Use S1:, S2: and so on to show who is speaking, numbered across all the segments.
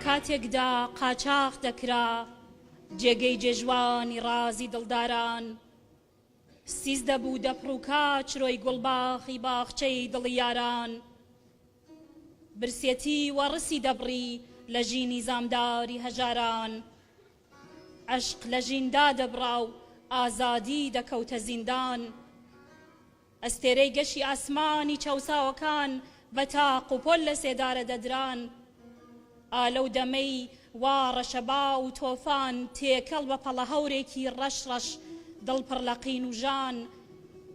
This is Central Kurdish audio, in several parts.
S1: کاتێکدا قاچاخ دەکرا جێگەی جێژوانی ڕازی دڵداران، سیس دەبوو دەپڕووکا چرۆی گوڵباخی باخچەی دڵی یاران. برسێتی وەڕسی دەبڕی لە ژینی زامداری هەژاران. عەشق لە ژین دادەبڕا و ئازادی دەکەوتە زیندان. ئەستێرەی گەشی ئاسمانی چەوساوەکان بە تاق و پۆل لە سێدارە دەدران. ئا لەو دەمەی وا ڕەشەبا و تۆفان تێکەڵ بە پەڵە هەورێکی ڕەش ڕەش دڵ پڕ لە قین و ژان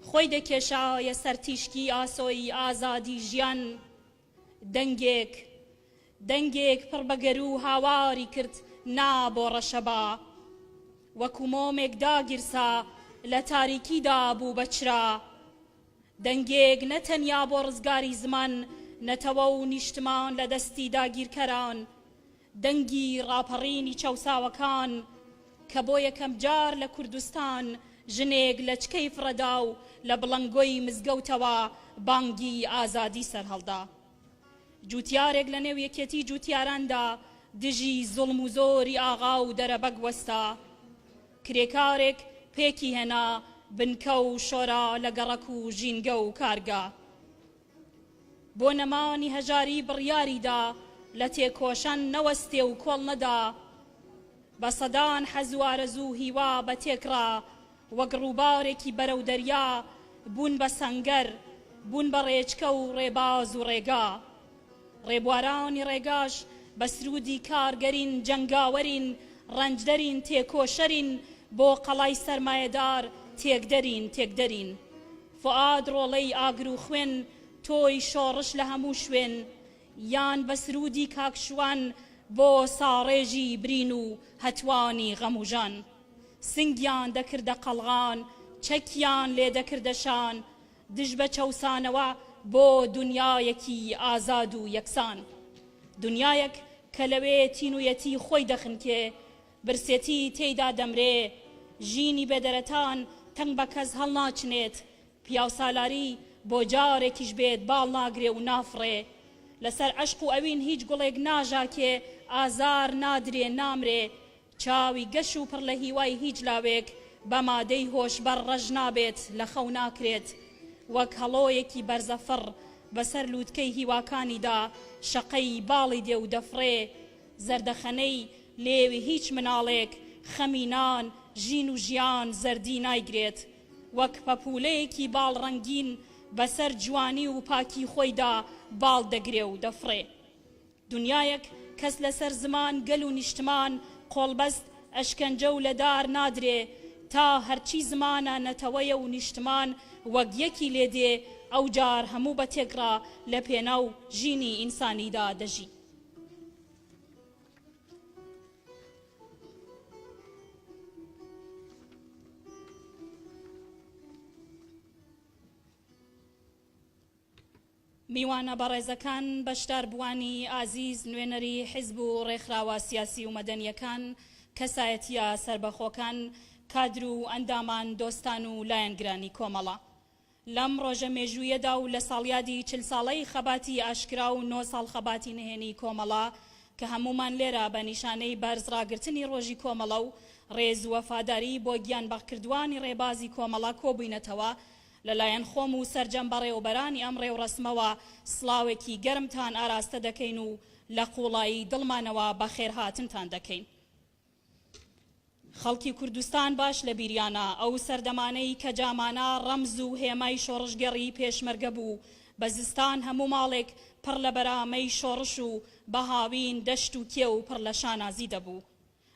S1: خۆی دەکێشایە سەر تیشکی ئاسۆی ئازادی ژیان دەنگێک دەنگێک پڕ بە گەروو هاواری کرد نا بۆ ڕەشەبا. وەکو مۆمێک داگیرسا لە تاریکیدا بوو بە چرا. دەنگێک نە تەنیا بۆ ڕزگاری زمان، نەتەوە و نیشتمان لە دەستی داگیرکەران، دەنگی ڕاپەڕینی چەوساوەکان کە بۆ یەکەم جار لە کوردستان ژنێک لەچکەی فڕەدا و لە بڵنگۆی مزگەوتەوە بانگی ئازادی سەرهەڵدا. جوتیارێک لە نێو یەکێتی جوتیاراندا دژی زوڵم و زۆری ئاغا و دەرەبەگ وەستا. کرێکارێک پێکی هێنا بنکە و شۆرا لە گەڕەک و ژینگە و کارگە. بۆ نەمانی هەژاری بڕیاری دا لە تێکۆشان نەوەستێ و کۆڵ نەدا. بە سەدان حەز و ئارەزوو و هیوا بە تێکڕا وەک ڕووبارێکی بەرەو دەریا بوون بە سەنگەر، بوون بە ڕێچکە و ڕێباز و ڕێگا. ڕێبوارانی ڕێگاش بە سروودی کارگەرین، جەنگاوەرین، ڕەنجدەرین، تێکۆشەرین، بۆ قەڵای سەرمایەدار تێکدەرین، تێکدەرین. فوئاد ڕۆڵەی ئاگر و خوێن، تۆی شۆڕش لە هەموو شوێن، یان بە سروودی کاک شوان بۆ ساڕێژی برین و هەتوانی غەم و ژان. سنگیان دەکردە قەڵغان، چەکیان لێ دەکردە شان، دژ بە چەوسانەوە بۆ دونیایەکی ئازاد و یەکسان. دونیایەک کە لەوێ تینویەتی خۆی دەخنکێ، برسێتی تێیدا دەمرێ، ژینی بێدەرەتان تەنگ بە کەس هەڵناچنێت، پیاوسالاری بۆ جارێکیش بێت باڵ ناگرێ و نافڕێ، لەسەر عەشق و ئەوین هیچ گوڵێک ناژاکێ، ئازار نادرێ، نامرێ، چاوی گەش و پڕ لە هیوای هیچ لاوێک بە مادەی هۆشبەر ڕەش نابێت، لە خەو ناکرێت. وەک هەڵۆیەکی بەرزەفڕ بەسەر لووتکەی هیواکانیدا شەقەی باڵی دێ و دەفڕێ. زەردەخەنەی لێوی هیچ مناڵێک خەمی نان، ژین و ژیان زەردی نایگرێت. وەک پەپوولەیەکی باڵ ڕەنگین بەسەر جوانی و پاکی خۆیدا باڵ دەگرێ و دەفڕێ. دونیایەک کەس لەسەر زمان گەل و نیشتمان قۆڵبەست ئەشکەنجە و لەدار نادرێ تا هەرچی زمانە نەتەوەیە و نیشتمان وەک یەکی لێ دێ ئەوجار هەموو بە تێکڕا لە پێناو ژینی ئینسانیدا دەژی. میوانە بەڕێزەکان، بەشداربووانی ئازیز، نوێنەری حیزب و ڕێکخراوە سیاسی و مەدەنییەکان، کەسایەتییە سەربەخۆکان، کادر و ئەندامان، دۆستان و لایەنگرانی کۆمەڵە. لەم ڕۆژە مێژوویەدا و لە ساڵیادی 40 ساڵەی خەباتی ئاشکرا و نۆ ساڵ خەباتی نهێنی کۆمەڵە کە هەموومان لێرە بە نیشانەی بەرز ڕاگرتنی ڕۆژی کۆمەڵە و ڕێز و وەفاداری بۆ گیانبەخکردووانی ڕێبازی کۆمەڵە کۆبووینەتەوە لەلایەن خۆم و سەرجەم بەڕێوەبەرانی ئەم ڕێوڕەسمەوە سڵاوێکی گەرمتان ئاراستە دەکەین و لە قووڵایی دڵمانەوە بەخێرهاتنتان دەکەین. خەڵکی کوردستان باش لە بیریانە ئەو سەردەمانەی کە جامانە ڕەمز و هێمای شۆڕشگێڕیی پێشمەرگە بوو، بە زستان هەموو ماڵێک پڕ لە بەرامەی شۆڕش و بە هاوین دەشت و کێو پڕ لە شانازی دەبوو.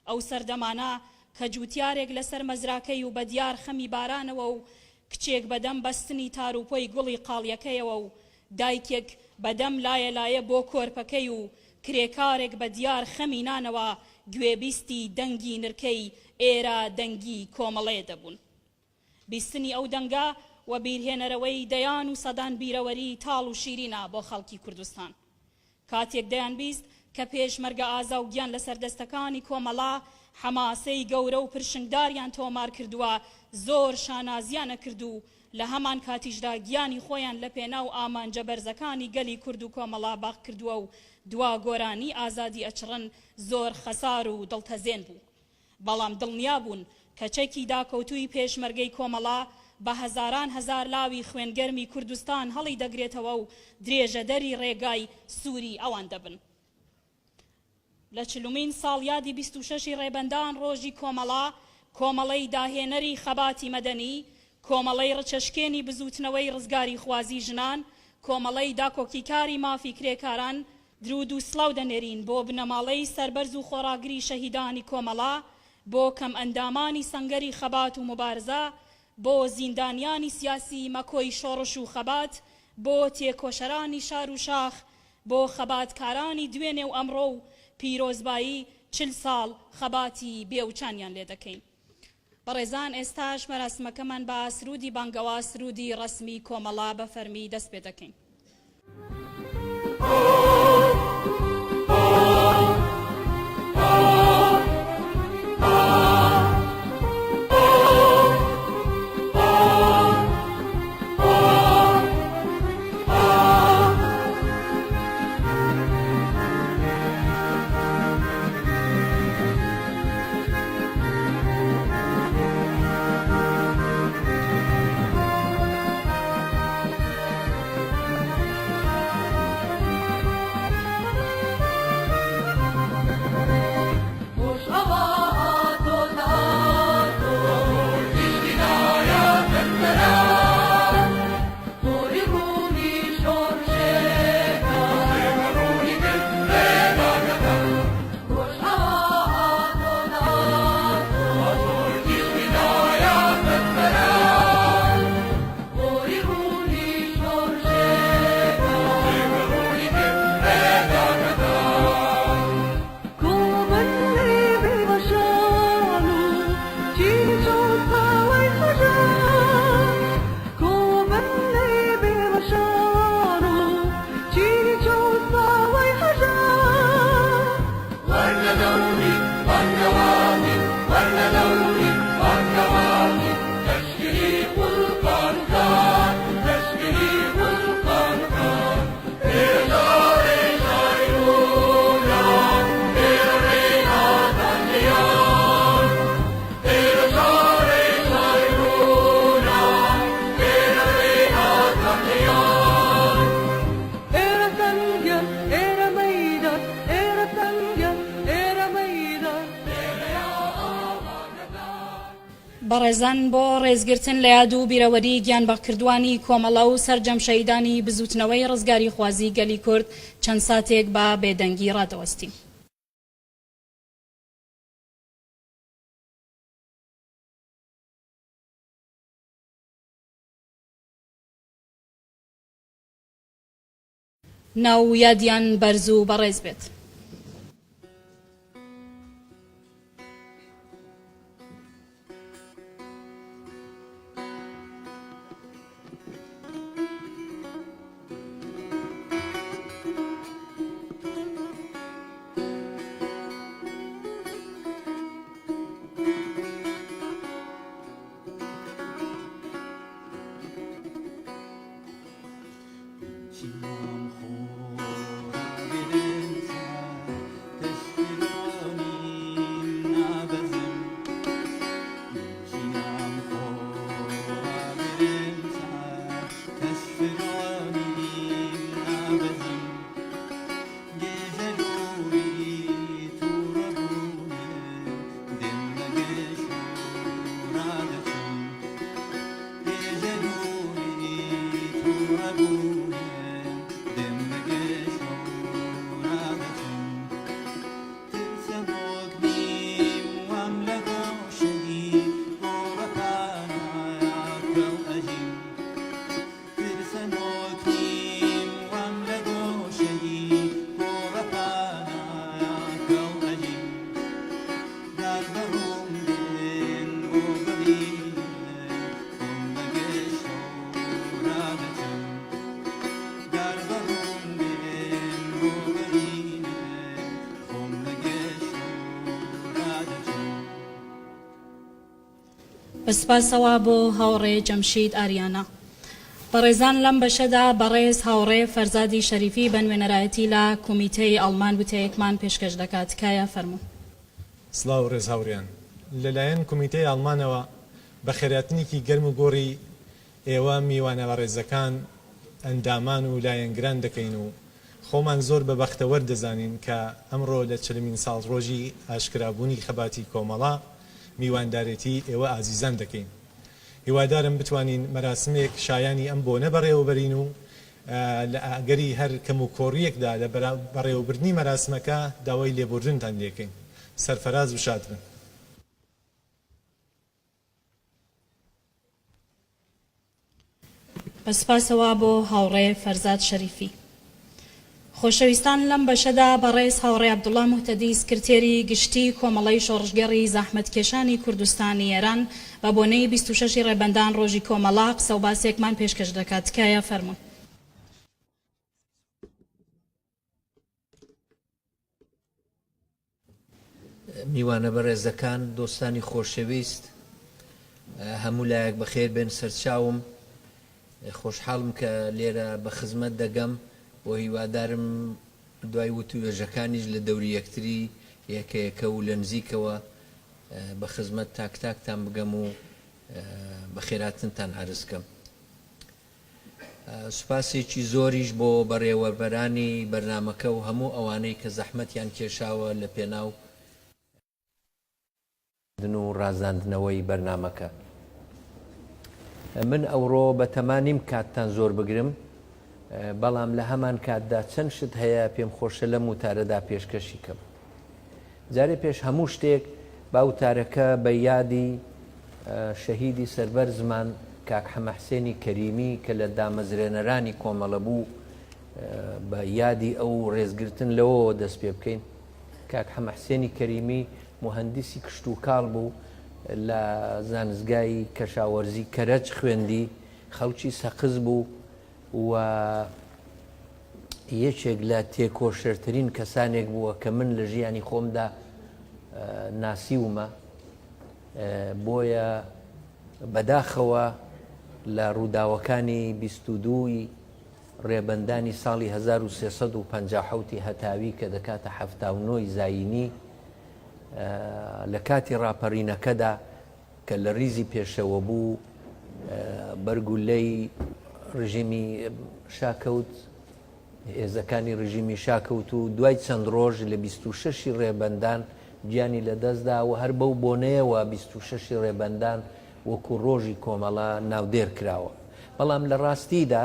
S1: ئەو سەردەمانە کە جووتیارێک لەسەر مەزراکەی و بە دیار خەمی بارانەوە و کچێک بە دەم بەستنی تاروپۆی گوڵی قاڵیەکەیەوە و دایکێک بە دەم لایە لایە بۆ کۆرپەکەی و کرێکارێک بە دیار خەمی نانەوە گوێبیستی دەنگی نرکەی ئێرە دەنگی کۆمەڵێ دەبوون. بیستنی ئەو دەنگە وەبیرهێنەرەوەی دەیان و سەدان بیرەوەری تاڵ و شیرینە بۆ خەڵکی کوردستان. کاتێک دەیانبیست کە پێشمەرگە ئازا و گیان لەسەردەستەکانی کۆمەڵە حەماسەی گەورە و پرشنگداریان تۆمار کردووە زۆر شانازیان ئەکرد و لە هەمان کاتیشدا گیانی خۆیان لە پێناو ئامانجە بەرزەکانی گەلی کورد و کۆمەڵە باخ کردووە و. دوا گۆرانی ئازادی ئەچڕن زۆر خەسار و دڵتەزێن بوو. بەڵام دڵنیا بوون کە چەکی داکەوتووی پێشمەرگەی کۆمەڵە بە هەزاران هەزار لاوی خوێنگەرمی کوردستان هەڵیدەگرێتەوە و درێژەدەری ڕێگای سووری ئەوان دەبن. لە چلمین ساڵیادی 26 ی ڕێبەندان ڕۆژی کۆمەڵە، کۆمەڵەی داهێنەری خەباتی مەدەنی، کۆمەڵەی ڕچەشکێنی بزووتنەوەی ڕزگاریخوازی ژنان، کۆمەڵەی داکۆکیکاری مافی کرێکاران، دروود و سڵاو دەنێرین بۆ بنەماڵەی سەربەرز و خۆڕاگری شەهیدانی کۆمەڵە، بۆ کەمئەندامانی سەنگەری خەبات و موبارزە، بۆ زیندانیانی سیاسی مەکۆی شۆڕش و خەبات، بۆ تێکۆشەرانی شار و شاخ، بۆ خەباتکارانی دوێنێ و ئەمڕۆ و پیرۆزبایی 40 ساڵ خەباتی بێوچانیان لێدەکەین. بەڕێزان ئێستاش مەراسمەکەمان بە سرودی بانگەواز سرودی ڕەسمی کۆمەڵە بە فەرمی دەست پێ دەکەین. بەڕێزان بۆ ڕێزگرتن لە یاد و بیرەوەری گیانبەختکردووانی کۆمەڵە و سەرجەم شەهیدانی بزووتنەوەی ڕزگاریخوازی گەلی کورد چەند ساتێک بە بێدەنگی ڕادەوەستین. ناو و یادیان بەرز و بەڕێز بێت. بە سپاسەوە بۆ هاوڕێ جەمشید ئاریانا. بەڕێزان لەم بەشەدا بەڕێز هاوڕێ فەرزادی شەریفی بە نوێنەرایەتی لە کومیتەی ئەڵمان وتەیەکمان پێشکەش دەکات. تکایە فەرموون.
S2: سڵاو و ڕێز هاوڕیان. لە لایەن کومیتەی ئاڵمانەوە بەخێراتنێکی گەرم و گوڕی ئێوە میوانە بەڕێزەکان، ئەندامان و لایەنگران دەکەین و خۆمان زۆر بە بەختەوەر دەزانین کە ئەمڕۆ لە چلمین ساڵڕۆژی ئاشکرابوونی خەباتی کۆمەڵە میواندارێتی ئێوە ئازیزان دەکەین. هیوادارم بتوانین مەراسمێک شایانی ئەم بۆنە بەڕێوەبەرین و لە ئەگەری هەر کەموکۆڕییەکدا لە بەڕێوەبردنی مەراسمەکە داوای لێبوردنتان لێکەین. سەرفەراز و شاد بن.
S1: بە سوپاسەوە بۆ هاوڕێ فەرزاد شەریفی. خۆشەویستان لەم بەشەدا بەڕێز هاوڕێ عەبدوڵا موهتەدی سکرتێری گشتی کۆمەڵەی شۆڕشگێڕی زەحمەتکێشانی کوردستانی ئێران بە بۆنەی 26 ی ڕێبەندان ڕۆژی کۆمەڵە قسەوباسێکمان پێشکەش دەکات تکایە فەرموون.
S3: میوانە بەڕێزەکان، دۆستانی خۆشەویست، هەموو لایەک بەخێر بێن سەرچاوم. خۆشحاڵم کە لێرە بە خزمەت دەگەم و هیوادارم دوای وتووێژەکانیش لە دەوری یەکتری یەکە یەکە و لە نزیکەوە بە خزمەت تاک تاکتان بگەم و بەخێراتنتان عەرز کەم. سوپاسێکی زۆریش بۆ بەڕێوەبەرانی بەرنامەکە و هەموو ئەوانەی کە زەحمەتیان کێشاوە لە پێناو و ڕازاندنەوەی بەرنامەکە. من ئەوڕۆ بەتەما نیم کاتتان زۆر بگرم، بەڵام لە هەمان کاتدا چەند شت هەیە پێم خۆشە لەم وتارەدا پێشکەشی کەم. جارێ پێش هەموو شتێک با وتارەکە بە یادی شەهیدی سەربەرزمان کاک حەمەحسێنی کەریمی کە لە دامەزرێنەرانی کۆمەڵە بوو بە یادی ئەو ڕێزگرتن لەوەوە دەست پێ بکەین. کاک حەمەحسێنی کەریمی موهەندیسی کشتوکاڵ بوو لە زانستگای کەشاوەرزی کەرەج خوێندی، خەڵکی سەقز بوو و یەکێک لە تێکۆشەرترین کەسانێک بووە کە من لە ژیانی خۆمدا ناسیومە، بۆیە بەداخەوە لە ڕووداوەکانی 22 ی ڕێبەندانی ساڵی 1357 ی هەتاوی کە دەکاتە 79 ی زایینی لە کاتی ڕاپەڕینەکەدا کە لە ڕیزی پێشەوە بوو بەر گولەی ڕژیمی شا کەوت، هێزەکانی ڕژیمی شا کەوت و دوای چەند ڕۆژ لە 26 ی ڕێبەندان گیانی لە دەست دا و هەر بەو بۆنەیەوە 26 ی ڕێبەندان وەکوو ڕۆژی کۆمەڵە ناودێر کراوە. بەڵام لە ڕاستیدا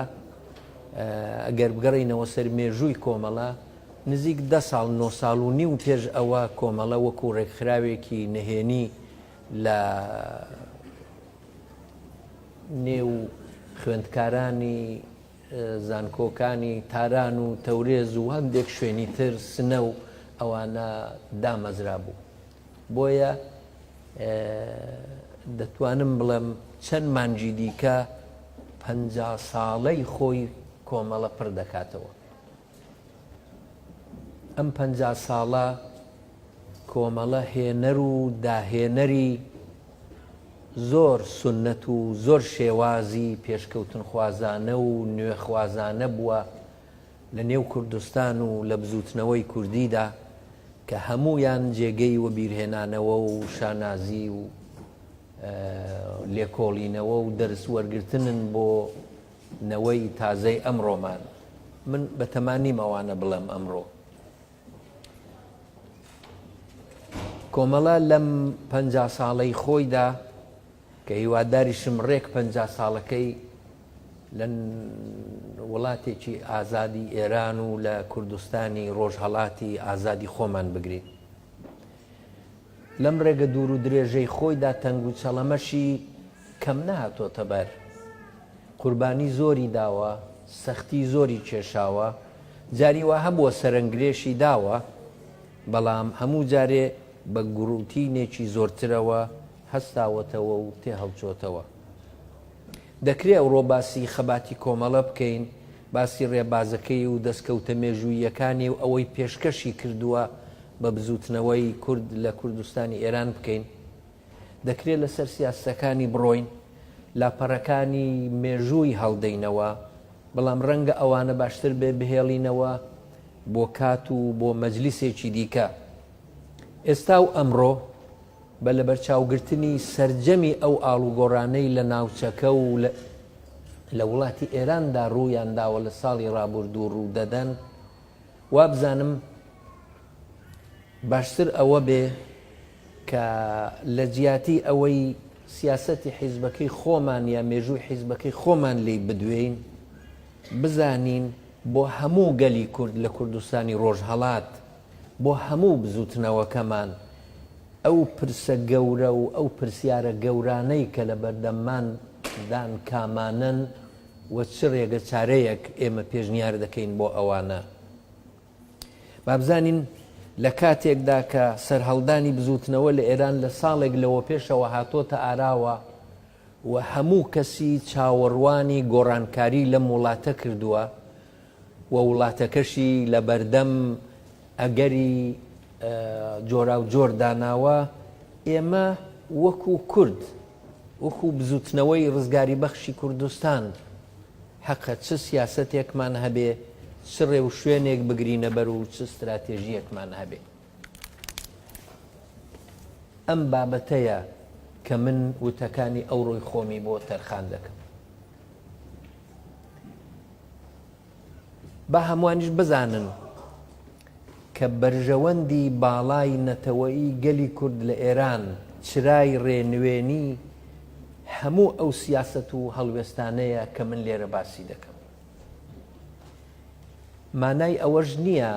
S3: ئەگەر بگەڕێینەوە سەر مێژووی کۆمەڵە نزیک دە ساڵ، نۆ ساڵ و نیو پێش ئەوە کۆمەڵە وەکوو ڕێکخراوێکی نهێنی لە نێو خوێندکارانی زانکۆکانی تاران و تەورێز و هەندێک شوێنی تر سنە و ئەوانە دامەزرابوو. بۆیە دەتوانم بڵێم چەند مانگی دیکە 50 ساڵەی خۆی کۆمەڵە پڕ دەکاتەوە. ئەم 50 ساڵە کۆمەڵە هێنەر و داهێنەری زۆر سوننەت و زۆر شێوازی پێشکەوتنخوازانە و نوێخوازانە بووە لە نێو کوردستان و لە بزووتنەوەی کوردیدا کە هەموویان جێگەی وەبیرهێنانەوە و شانازی و لێکۆڵینەوە و دەرس وەرگرتنن بۆ نەوەی تازەی ئەمڕۆمان. من بەتەما نیم ئەوانە بڵێم ئەمڕۆ. کۆمەڵە لەم 50 ساڵەی خۆیدا کە هیواداریشم ڕێک 50 ساڵەکەی لە وڵاتێکی ئازادی ئێران و لە کوردستانی ڕۆژهەڵاتی ئازادی خۆمان بگرین لەم ڕێگە دوور و درێژەی خۆیدا تەنگ و چەڵەمەشی کەم نەهاتۆتە بەر. قوربانی زۆری داوە، سەختی زۆری کێشاوە، جاری وا هەبووە سەرەنگرێشی داوە، بەڵام هەموو جارێ بە گوڕوتینێکی زۆرترەوە هەستاوەتەوە و تێهەڵچۆتەوە. دەکرێ ئەوڕۆ باسی خەباتی کۆمەڵە بکەین، باسی ڕێبازەکەی و دەستکەوتە مێژووییەکانی و ئەوەی پێشکەشی کردووە بە بزووتنەوەی کورد لە کوردستانی ئێران بکەین. دەکرێ لەسەر سیاسەتەکانی بڕۆین. لاپەڕەکانی مێژووی هەڵدەینەوە، بەڵام ڕەنگە ئەوانە باشتر بێ بهێڵینەوە بۆ کات و بۆ مەجلیسێکی دیکە. ئێستا و ئەمڕۆ بە لەبەرچاوگرتنی سەرجەمی ئەو ئاڵوگۆڕانەی لە ناوچەکە و لە وڵاتی ئێراندا ڕوویان داوە لە ساڵی ڕابوردوو ڕوو دەدەن، وابزانم باشتر ئەوە بێ کە لە جیاتی ئەوەی سیاسەتی حیزبەکەی خۆمان یا مێژووی حیزبەکەی خۆمان لێی بدوێین، بزانین بۆ هەموو گەلی کورد لە کوردستانی ڕۆژهەڵات، بۆ هەموو بزووتنەوەکەمان ئەو پرسە گەورە و ئەو پرسیارە گەورانەی کە لە بەردەممان دان کامانەن و چ ڕێگە چارەیەک ئێمە پێشنیار دەکەین بۆ ئەوانە. با بزانین لە کاتێکدا کە سەرهەڵدانی بزووتنەوە لە ئێران لە ساڵێک لەوەپێشەوە هاتۆتە ئاراوە و هەموو کەسی چاوەڕوانی گۆڕانکاری لەم وڵاتە کردووە و وڵاتەکەشی لەبەردەم ئەگەری جۆراوجۆر داناوە، ئێمە وەکوو کورد، وەکوو بزووتنەوەی ڕزگاریبەخشی کوردستان هەقە چ سیاسەتێکمان هەبێ، چ ڕێوشوێنێک بگرینەبەر و چ ستراتێژییەکمان هەبێ. ئەم بابەتەیە کە من وتەکانی ئەوڕۆی خۆمی بۆ تەرخان دەکەم. با هەمووانیش بزانن کە بەرژەوەندی باڵای نەتەوەیی گەلی کورد لە ئێران چرای ڕێنوێنی هەموو ئەو سیاسەت و هەڵوێستانەیە کە من لێرە باسی دەکەم. مانای ئەوەش نییە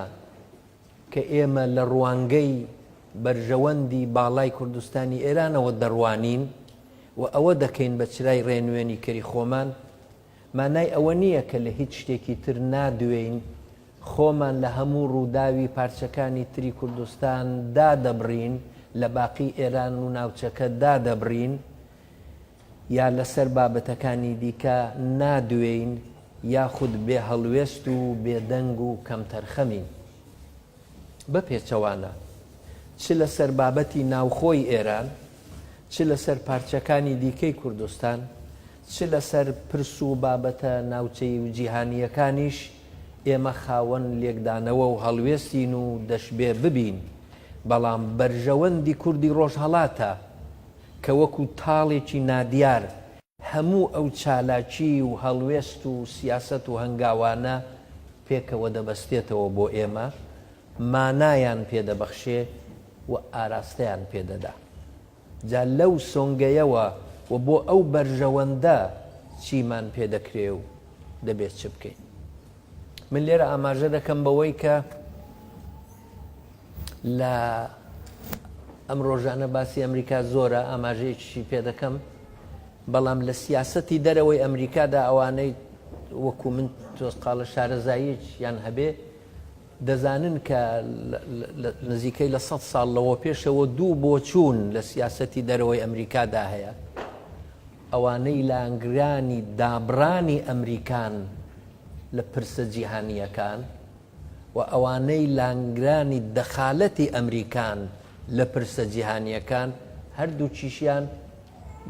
S3: کە ئێمە لە ڕوانگەی بەرژەوەندی باڵای کوردستانی ئێرانەوە دەڕوانین و ئەوە دەکەین بە چرای ڕێنوێنیکەری خۆمان، مانای ئەوە نییە کە لە هیچ شتێکی تر نادوێین، خۆمان لە هەموو ڕووداوی پارچەکانی تری کوردستان دادەبڕین، لە باقی ئێران و ناوچەکە دادەبڕین، یا لەسەر بابەتەکانی دیکە نادوێین، یاخود بێ هەڵوێست و بێدەنگ و کەمتەرخەمین. بە پێچەوانە، چ لەسەر بابەتی ناوخۆی ئێران، چ لەسەر پارچەکانی دیکەی کوردستان، چ لەسەر پرس و بابەتە ناوچەیی و جیهانییەکانیش ئێمە خاوەن لێکدانەوە و هەڵوێستین و دەشبێ ببین، بەڵام بەرژەوەندی کوردی ڕۆژهەڵاتە کە وەکوو تاڵێکی نادیار هەموو ئەو چالاکی و هەڵوێست و سیاسەت و هەنگاوانە پێکەوە دەبەستێتەوە بۆ ئێمە، مانایان پێ دەبەخشێ و ئاراستەیان پێ دەدا. جا لەو سۆنگەیەوە و بۆ ئەو بەرژەوەندە چیمان پێ دەکرێ و دەبێ چ بکەین؟ من لێرە ئاماژە دەکەم بەوەی کە لە ئەم ڕۆژانە باسی ئەمریکا زۆرە، ئاماژەیەکیشی پێ دەکەم، بەڵام لە سیاسەتی دەرەوەی ئەمریکادا ئەوانەی وەکو من تۆزقاڵە شارەزاییەکیان هەبێ دەزانن کە نزیکەی لە سەد ساڵ لەوە پێشەوە دوو بۆچوون لە سیاسەتی دەرەوەی ئەمریکادا هەیە. ئەوانەی لایەنگرانی دابڕانی ئەمریکان لە پرسە جیهانییەکان و ئەوانەی لانگرانی دەخالەتی ئەمریکان لە پرسە جیهانییەکان، هەردووکیشیان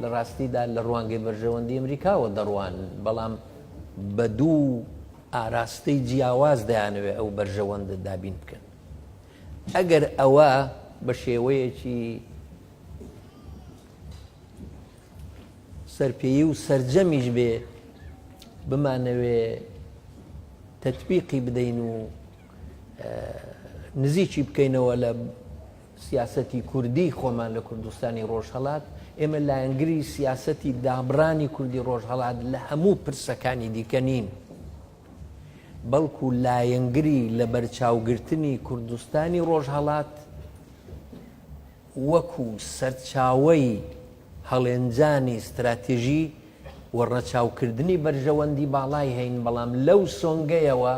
S3: لە ڕاستیدا لە ڕوانگەی بەرژەوەندی ئەمریکاوە دەڕوانن، بەڵام بە دوو ئاراستەی جیاواز دەیانەوێت ئەو بەرژەوەندە دابین بکەن. ئەگەر ئەوە بە شێوەیەکی سەرپێیی و سەرجەمیش بێ بمانەوێ تەتبیقی بدەین و نزیکی بکەینەوە لە سیاسەتی کوردی خۆمان لە کوردستانی ڕۆژهەڵات، ئێمە لایەنگری سیاسەتی دابڕانی کوردی ڕۆژهەڵات لە هەموو پرسەکانی دیکە نین، بەڵکو لایەنگری لەبەرچاوگرتنی کوردستانی ڕۆژهەڵات وەکو سەرچاوەی هەڵێنجانی ستراتیژی و ڕەچاوکردنی بەرژەوەندی باڵای هەین، بەڵام لەو سۆنگەیەوە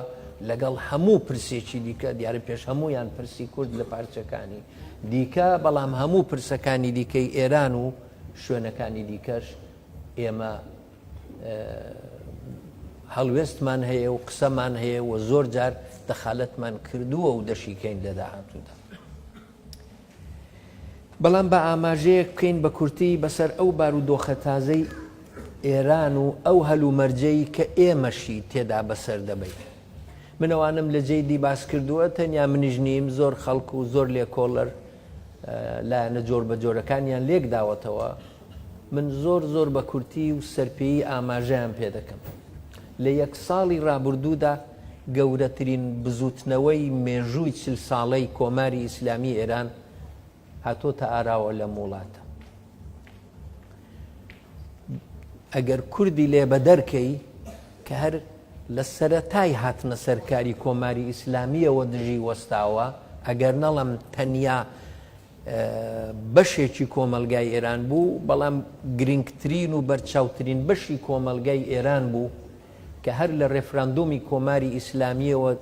S3: لەگەڵ هەموو پرسێکی دیکە، دیارە پێش هەموویان پرسی کورد لە پارچەکانی دیکە، بەڵام هەموو پرسەکانی دیکەی ئێران و شوێنەکانی دیکەش ئێمە هەڵوێستمان هەیە و قسەمان هەیە و زۆر جار دەخالەتمان کردووە و دەشیکەین لە داهاتوودا. بەڵام با ئاماژەیەک بکەین بە کورتی بەسەر ئەو بارودۆخە تازەی. ئێران و ئەو هەلومەرجەی کە ئێمەشی تێدا بەسەر دەبەین. من ئەوانەم لە جێی دی باس کردووە، تەنیا منیش نیم، زۆر خەڵک و زۆر لێکۆڵەر لایەنە جۆربەجۆرەکانیان لێک داوەتەوە. من زۆر زۆر بە کورتی و سەرپێیی ئاماژەیان پێ دەکەم. لە یەک ساڵی ڕابردوودا گەورەترین بزووتنەوەی مێژووی چل ساڵەی کۆماری ئیسلامی ئێران هاتۆتە ئاراوە لەم وڵاتە. ئەگەر کوردی لێ بەدەر کەی کە هەر لە سەرەتای هاتنە سەرکاری کۆماری ئیسلامییەوە دژی وەستاوە، ئەگەر نەڵێم تەنیا بەشێکی کۆمەڵگای ئێران بوو، بەڵام گرنگترین و بەرچاوترین بەشی کۆمەڵگای ئێران بوو کە هەر لە ڕێفراندۆمی کۆماری ئیسلامییەوە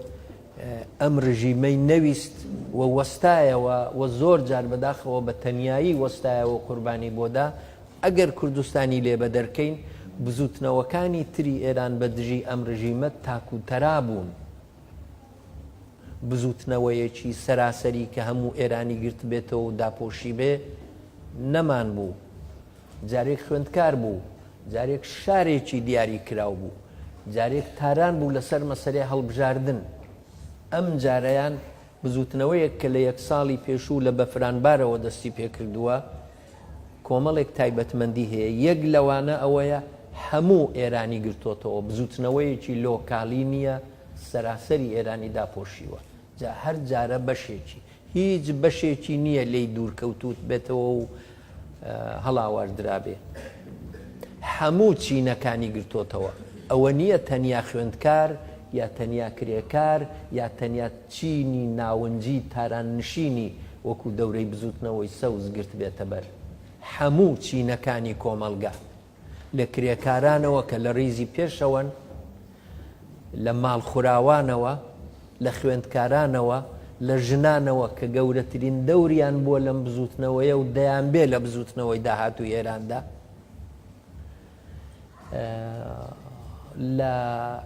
S3: ئەم ڕژیمەی نەویست و وەستایەوە و زۆر جار بەداخەوە بە تەنیایی وەستایەوە و قوربانی بۆ دا، ئەگەر کوردستانی لێ بەدەر کەین، بزووتنەوەکانی تری ئێران بە دژی ئەم ڕژیمە تاک و تەرا بوون. بزووتنەوەیەکی سەراسەری کە هەموو ئێرانی گرتبێتەوە و داپۆشیبێ، نەمان بوو. جارێک خوێندکار بوو، جارێک شارێکی دیاری کراو بوو، جارێک تاران بوو لەسەر مەسەلەی هەڵبژاردن. ئەم جارەیان بزووتنەوەیەک کە لە یەک ساڵی پێشوو لە بەفرانبارەوە دەستی پێکردووە، کۆمەڵێک تایبەتمەندی هەیە، یەک لەوانە ئەوەیە هەموو ئێرانی گرتۆتەوە، بزووتنەوەیەکی لۆکالی نییە، سەراسەری ئێرانی داپۆشیوە، جا هەر جارە بەشێکی، هیچ بەشێکی نییە لێی دوورکەوتووبێتەوە و هەڵاواردرابێ. هەموو چینەکانی گرتۆتەوە. ئەوە نییە تەنیا خوێندکار یا تەنیا کرێکار یا تەنیا چینی ناونجی تاراننشینی وەکوو دەورەی بزووتنەوەی سەوز گرتبێتە بەر. هەموو چینەکانی کۆمەڵگا. لە کرێکارانەوە کە لە ڕیزی پێشەوەن، لە ماڵخوراوانەوە، لە خوێندکارانەوە، لە ژنانەوە کە گەورەترین دەوریان بووە لەم بزووتنەوەیە و دەیانبێ لە بزووتنەوەی داهاتووی ئێراندا، لە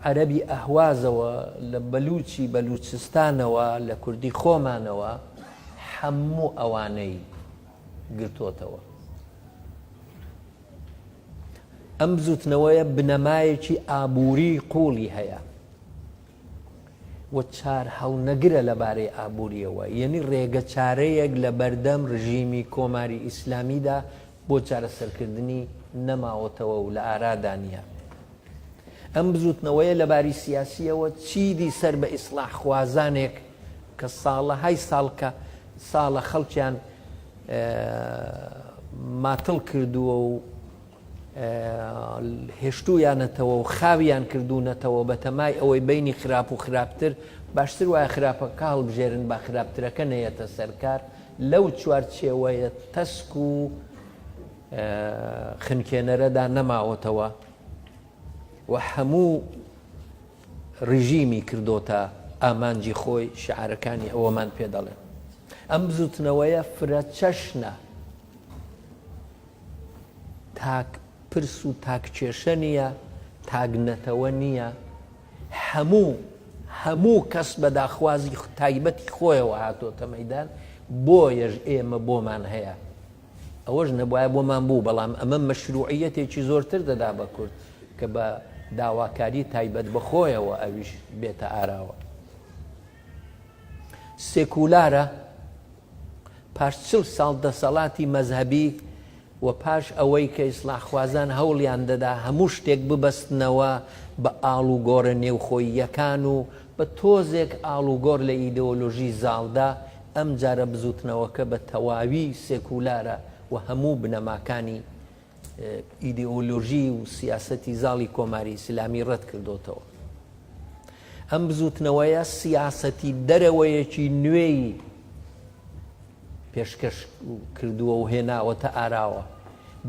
S3: عەرەبی ئەهوازەوە، لە بەلووچی بەلووچستانەوە، لە کوردی خۆمانەوە، هەموو ئەوانەی گرتۆتەوە. ئەم بزوتنەوەیە بنەمایەکی ئابووری قووڵی هەیە و چارهەڵنەگرە لەبارەی ئابوورییەوە، یەنی ڕێگەچارەیەک لە بەردەم ڕژیمی کۆماری ئیسلامیدا بۆ چارەسەرکردنی نەماوەتەوە و لە ئارادا نییە. ئەم بزوتنەوەیە لەباری سیاسییەوە چیدی سەر بە ئیسڵاحخوازانێک کە ساڵەهای ساڵ کە ساڵە خەڵکیان ماتڵ کردووە و هێشتوویانەتەوە و خاویان کردوونەتەوە بەتەمای ئەوەی بینی خراپ و خراپتر باشتر وایە خراپەکە هەڵبژێرن با خراپترەکە نەیەتە سەرکار لەو چوارچێوەیە تەسک و خنکێنەرەدا نەماوەتەوە و هەموو ڕژیمی کردۆتە ئامانجی خۆی، شیعارەکانی ئەوەمان پێ دەڵێن. ئەم بزوتنەوەیە فرەچەشنە، تاک پرس و تاک کێشە نییە، تاک نەتەوە نییە، هەموو هەموو کەس بە داخوازی تایبەتی خۆیەوە هاتۆتە مەیدان، بۆیەش ئێمە بۆمان هەیە. ئەوەش نەبوایە بۆمان بوو، بەڵام ئەمە مەشروعیەتێکی زۆرتر دەدا بە کورد کە بە داواکاری تایبەت بە خۆیەوە ئەویش بێتە ئاراوە. سێکولارە، پاش چل ساڵ دەسەڵاتی مەزهەبی و پاش ئەوەی کە ئیسڵاحخوازان هەوڵیان دەدا هەموو شتێک ببەستنەوە بە ئاڵوگۆڕە نێوخۆییەکان و بە تۆزێک ئاڵوگۆڕ لە ئیدۆلۆژی زاڵدا، ئەمجارە بزووتنەوەکە بە تەواوی سێکولارە و هەموو بنەماکانی ئیدئۆلۆژی و سیاسەتی زاڵی کۆماری ئیسلامی ڕەت کردۆتەوە. ئەم بزووتنەوەیە سیاسەتی دەرەوەیەکی نوێی پێشکەش کردووە و هێناوەتە ئاراوە.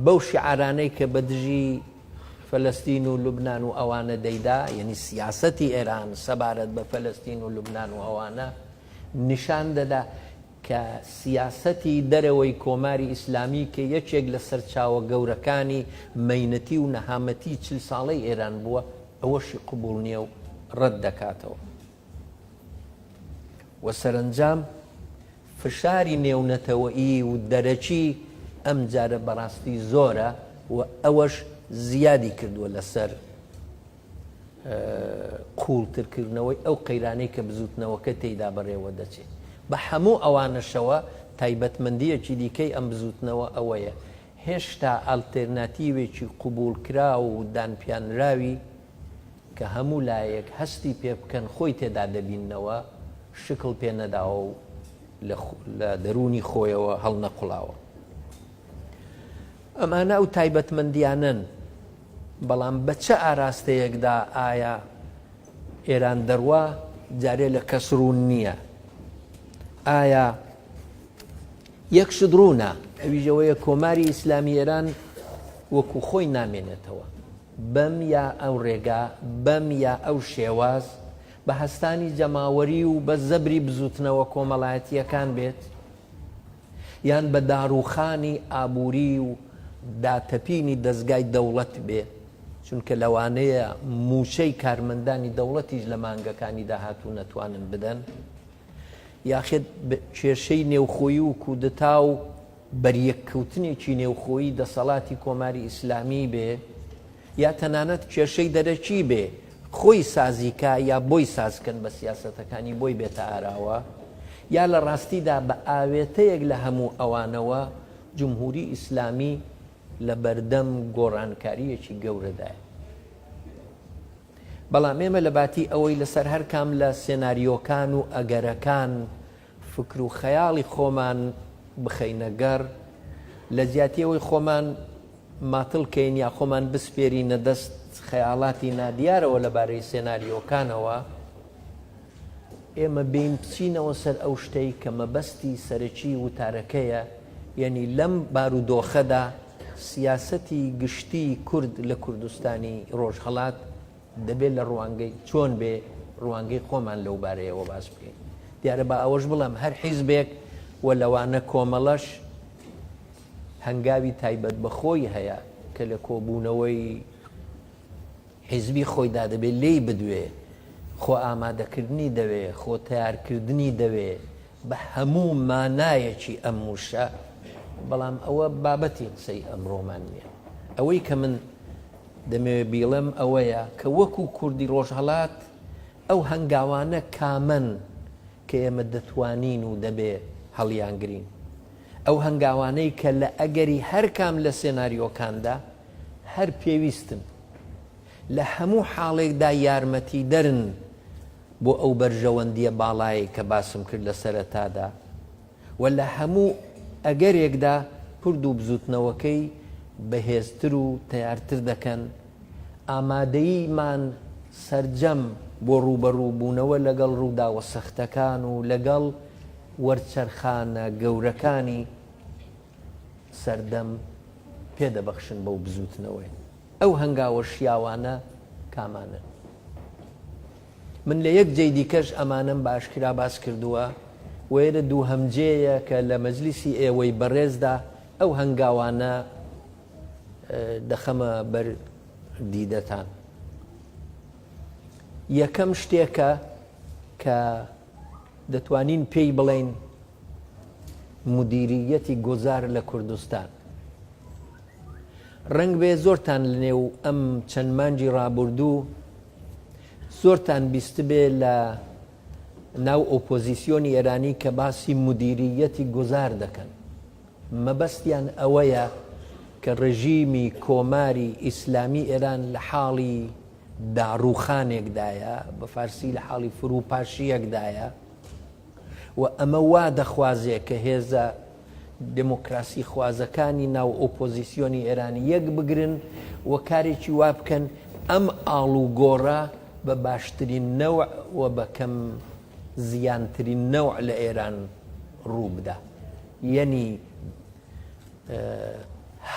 S3: بەو شیعارانەی کە بە دژی فەلەستین و لوبنان و ئەوانە دەیدا، یەنی سیاسەتی ئێران سەبارەت بە فەلەستین و لوبنان و ئەوانە، نیشان دەدا کە سیاسەتی دەرەوەی کۆماری ئیسلامی کە یەکێک لە سەرچاوە گەورەکانی مەینەتی و نەهامەتی چل ساڵەی ئێران بووە، ئەوەشی قبووڵ نییە و ڕەت دەکاتەوە و سەرەنجام فشاری نێونەتەوەیی و دەرەکی ئەمجارە بەڕاستی زۆرە و ئەوەش. زیادی کردووە لەسەر قووڵترکردنەوەی ئەو قەیرانەی کە بزووتنەوەکە تێیدا بەڕێوە دەچێ. بە هەموو ئەوانەشەوە تایبەتمەندییەکی دیکەی ئەم بزووتنەوە ئەوەیە هێشتا ئالتێرناتیوێکی قبووڵکراو و دانپیانراوی کە هەموو لایەک هەستی پێ بکەن خۆی تێدا دەبیننەوە شکڵ پێ نەداوە و لە دەروونی خۆیەوە هەڵنەقوڵاوە. ئەمانە ئەو تایبەتمەندییانەن، بەڵام بە چ ئاراستەیەکدا ئایا ئێران دەڕوا جارێ لە کەس ڕوون نییە. ئایا یەک شت ڕوونە ئەویش ئەوەیە کۆماری ئیسلامی ئێران وەکو خۆی نامێنێتەوە. بەم یا ئەو ڕێگا، بەم یا ئەو شێواز، بە هەستانی جەماوەری و بە زەبری بزووتنەوە کۆمەڵایەتییەکان بێت، یان بە داڕووخانی ئابووری و داتەپینی دەزگای دەوڵەت بێ، چونکە لەوانەیە مووچەی کارمەندانی دەوڵەتیش لە مانگەکانی داهاتوو نەتوانن بدەن، یاخود کێشەی نێوخۆیی و کودتا و بەریەککەوتنێکی نێوخۆیی دەسەڵاتی کۆماری ئیسلامی بێ، یا تەنانەت کێشەی دەرەکی بێ، خۆی سازی کا یا بۆی ساز کەن بە سیاسەتەکانی بۆی بێتە ئاراوە، یا لە ڕاستیدا بە ئاوێتەیەک لە هەموو ئەوانەوە جمهوری ئیسلامی لە بەردەم گۆڕانکارییەکی گەورەدایە. بەڵام ئێمە لە باتی ئەوەی لەسەر هەر کام لە سێناریۆکان و ئەگەرەکان فکر و خەیاڵی خۆمان بخەینە گەڕ، لە جیاتی ئەوەی خۆمان ماتڵ کەین یا خۆمان بسپێرینە دەست خەیاڵاتی نادیارەوە لەبارەی سێناریۆکانەوە، ئێمە بێین بچینەوە سەر ئەو شتەی کە مەبەستی سەرەکی وتارەکەیە، یەنی لەم بارودۆخەدا سیاسەتی گشتیی کورد لە کوردستانی ڕۆژهەڵات دەبێ لە ڕوانگەی چۆن بێ ڕوانگەی خۆمان لەو بارەیەوە باس بکەین. دیارە با ئەوەش بڵێم هەر حیزبێک و لەوانە کۆمەڵەش هەنگاوی تایبەت بە خۆی هەیە کە لە کۆبوونەوەی حیزبی خۆیدا دەبێ لێی بدوێ، خۆ ئامادەکردنی دەوێ، خۆ تەیارکردنی دەوێ بە هەموو مانایەکی ئەم وشە، بەڵام ئەوە بابەتی قسەی ئەمڕۆمان نییە. ئەوەی کە من دەمەوێ بیڵێم ئەوەیە کە وەکوو کوردی ڕۆژهەڵات ئەو هەنگاوانە کامەن کە ئێمە دەتوانین و دەبێ هەڵیانگرین؟ ئەو هەنگاوانەی کە لە ئەگەری هەر کام لە سێناریۆکاندا هەر پێویستن، لە هەموو حاڵێکدا یارمەتیدەرن بۆ ئەو بەرژەوەندییە باڵایەی کە باسم کرد لە سەرەتادا و لە هەموو ئەگەرێکدا کورد و بزووتنەوەکەی بەهێزتر و تەیارتر دەکەن، ئامادەییمان سەرجەم بۆ ڕووبەڕووبوونەوە لەگەڵ ڕووداوە سەختەکان و لەگەڵ وەرچەرخانە گەورەکانی سەردەم پێ دەبەخشن بەو بزووتنەوەیە. ئەو هەنگاوە شیاوانە کامانەن؟ من لە یەک جێی دیکەش ئەمانەم بە ئاشکرا باس کردووە و ئێرە دووهەم جێیە کە لە مەجلیسی ئێوەی بەڕێزدا ئەو هەنگاوانە دەخەمە بەر دیدەتان. یەکەم شتێکە کە دەتوانین پێی بڵێین مودیرییەتی گوزار لە کوردستان. ڕەنگبێ زۆرتان لەنێو ئەم چەند مانگی ڕابوردوو زۆرتان بیستبێ لە ناو ئۆپۆزیسیۆنی ئێرانی کە باسی مودیرییەتی گوزار دەکەن. مەبەستیان ئەوەیە کە ڕێژیمی کۆماری ئیسلامی ئێران لە حاڵی داڕووخانێکدایە، بە فارسی لە حاڵی فروپاشییەکدایە و ئەمە وا دەخوازێ کە هێزە دێمۆکراسیخوازەکانی ناو ئۆپۆزیسیۆنی ئێران یەک بگرن و کارێکی وا بکەن ئەم ئاڵوگۆڕە بە باشترین نەوع و بە کەم زیانترین نەوع لە ئێران ڕوو بدا. یەنی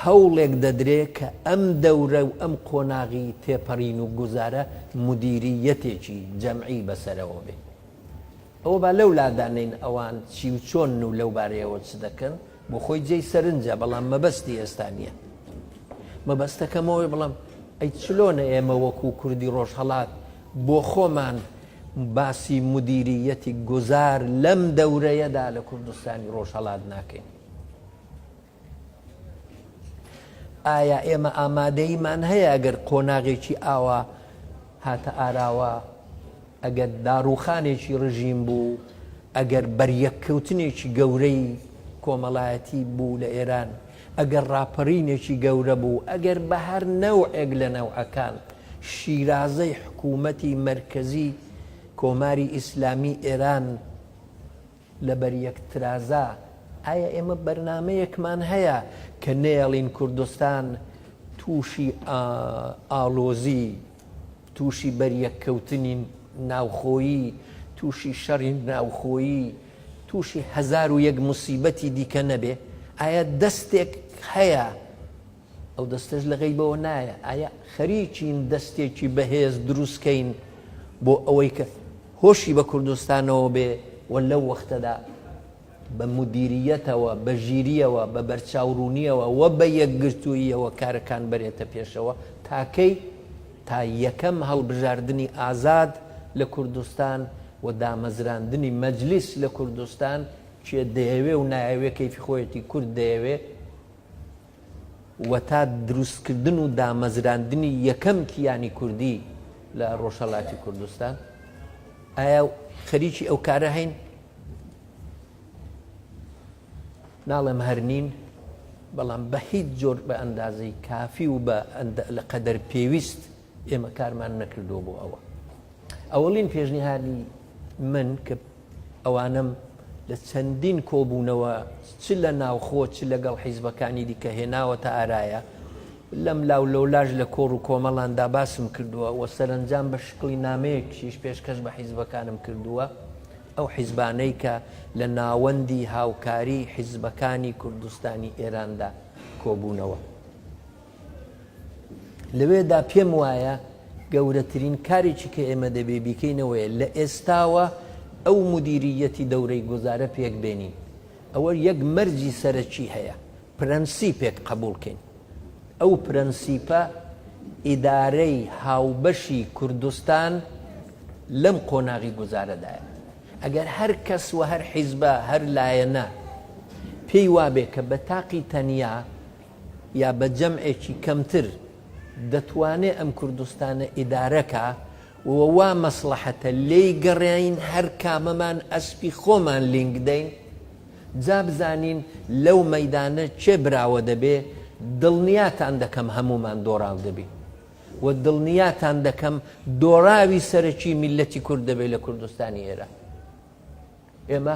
S3: هەوڵێک دەدرێ کە ئەم دەورە و ئەم قۆناغی تێپەڕین و گوزارە مودیرییەتێکی جەمعی بەسەرەوە بێ. ئەوە با لەو لا دانێین ئەوان چی و چۆنن و لەو بارەیەوە چ دەکەن، بۆ خۆی جێی سەرنجە، بەڵام مەبەستی ئێستا نییە. مەبەستەکەم ئەوەیە بڵێم ئەی چلۆنە ئێمە وەکوو کوردی ڕۆژهەڵات بۆ خۆمان باسی مودیرییەتی گوزار لەم دەورەیەدا لە کوردستانی ڕۆژهەڵات ناکەین؟ ئایا ئێمە ئامادەییمان هەیە ئەگەر قۆناغێکی ئاوا هاتە ئاراوە، ئەگەر داڕووخانێکی ڕژیم بوو، ئەگەر بەریەککەوتنێکی گەورەی کۆمەڵایەتی بوو لە ئێران، ئەگەر ڕاپەڕینێکی گەورە بوو، ئەگەر بە هەر نەوعێک لە نەوعەکان شیرازەی حکوومەتی مەرکەزی کۆماری ئیسلامی ئێران لەبەریەک ترازا، ئایا ئێمە بەرنامەیەکمان هەیە کە نەیەڵین کوردستان تووشی ئاڵۆزی، تووشی بەریەککەوتنی ناوخۆیی، تووشی شەڕی ناوخۆیی، تووشی 1001 موسیبەتی دیکە نەبێ؟ ئایا دەستێک هەیە ئەو دەستەش لە غەیبەوە نایە، ئایا خەریکین دەستێکی بەهێز دروست کەین بۆ ئەوەی کە هۆشی بە کوردستانەوە بێ و لەو وەختەدا بە مودیریەتەوە، بە ژیرییەوە، بە بەرچاوڕوونییەوە و بە یەکگرتووییەوە کارەکان بەرێتە پێشەوە؟ تا کەی؟ تا یەکەم هەڵبژاردنی ئازاد لە کوردستان و دامەزراندنی مەجلیس لە کوردستان، کێ دەیەوێ و نایەوێ کەیفی خۆیەتی، کورد دەیەوێ، و تا دروستکردن و دامەزراندنی یەکەم کیانی کوردی لە ڕۆژهەڵاتی کوردستان، ئایا خەریکی ئەو کارە هەین؟ ناڵێم هەر نین، بەڵام بە هیچ جۆر بە ئەندازەی کافی و بە لە قەدەر پێویست ئێمە کارمان نەکردووە بۆ ئەوە. ئەوەڵین پێشنیهاری من کە ئەوانەم لە چەندین کۆبوونەوە چ لە ناوخۆ چ لەگەڵ حیزبەکانی دیکە هێناوەتە ئارایە، لەم لاو لەولاش لە کۆڕ و کۆمەڵاندا باسم کردووە و سەرەنجام بە شکڵی نامەیەکیش پێشکەش بە حیزبەکانم کردووە، ئەو حیزبانەی کە لە ناوەندی هاوکاریی حیزبەکانی کوردستانی ئێراندا کۆبوونەوە. لەوێدا پێم وایە گەورەترین کارێکی کە ئێمە دەبێ بیکەین ئەوەیە لە ئێستاوە ئەو مودیرییەتی دەورەی گوزارە پێک بێنین. ئەوە یەک مەرجی سەرەکی هەیە، پرەنسیپێک قەبووڵ کەین. ئەو پرەنسیپە ئیدارەی هاوبەشی کوردستان لەم قۆناغی گوزارەدایە. ئەگەر هەر کەس و هەر حیزبە، هەر لایەنە پێی وابێ کە بە تاقی تەنیا یا بە جەمعێکی کەمتر دەتوانێ ئەم کوردستانە ئیدارە کا و وا مەسڵەحەتە لێی گەڕێین هەر کامەمان ئەسپی خۆمان لینگ دەین جا بزانین لەو مەیدانە کێ براوە دەبێ دڵنیاتان دەکەم هەموومان دۆڕاو دەبین و دڵنیاتان دەکەم دۆڕاوی سەرەکی میللەتی کورد دەبێ لە کوردستانی ئێران. ئێمە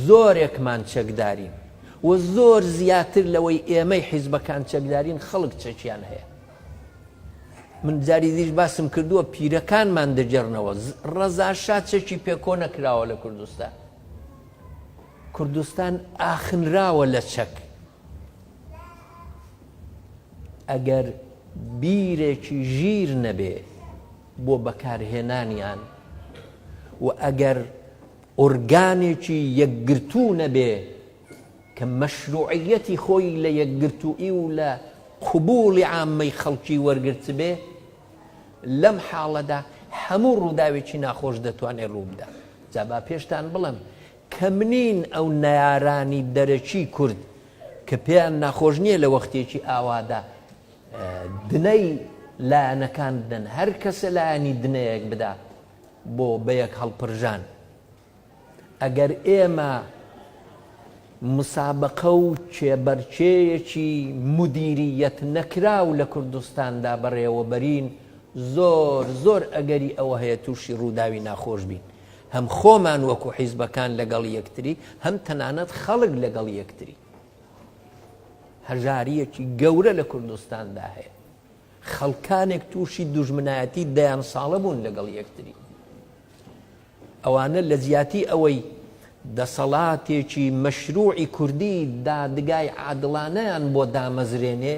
S3: زۆرێکمان چەکدارین و زۆر زیاتر لەوەی ئێمەی حیزبەکان چەکدارین خەڵک چەکیان هەیە. من جاری دیش باسم کردووە پیرەکانمان دەگێڕنەوە ڕەزا شا چەکی پێ کۆ نەکراوە لە کوردستان. کوردستان ئاخنراوە لە چەک. ئەگەر بیرێکی ژیر نەبێ بۆ بەکارهێنانیان و ئەگەر ئۆرگانێکی یەکگرتوو نەبێ کە مەشروعیەتی خۆی لە یەکگرتوویی و لە قبوڵی عامەی خەڵکی وەرگرتبێ، لەم حاڵەدا هەموو ڕووداوێکی ناخۆش دەتوانێ ڕووبدا. جا با پێشتان بڵێم کەم نین ئەو نەیارانی دەرەکی کورد کە پێیان ناخۆش نییە لە وەختێکی ئاوادا دنەی لایەنەکان بدەن، هەر کەسە لایەنی دنەیەک بدا بۆ بەیەک هەڵپرژان. ئەگەر ئێمە مسابقە و کێبەرکێیەکی مودیرییەت نەکراو لە کوردستاندا بەڕێوەبەرین، زۆر زۆر ئەگەری ئەوە هەیە تووشی ڕووداوی ناخۆش بین. هەم خۆمان وەکو حیزبەکان لەگەڵ یەکتری، هەم تەنانەت خەڵک لەگەڵ یەکتری. هەژارییەکی گەورە لە کوردستاندا هەیە. خەڵکانێک تووشی دوژمنایەتی دەیان ساڵە بوون لەگەڵ یەکتری. ئەوانە لە جیاتی ئەوەی دەسەڵاتێکی مەشروعی کوردی دادگای عادڵانەیان بۆ دامەزرێنێ،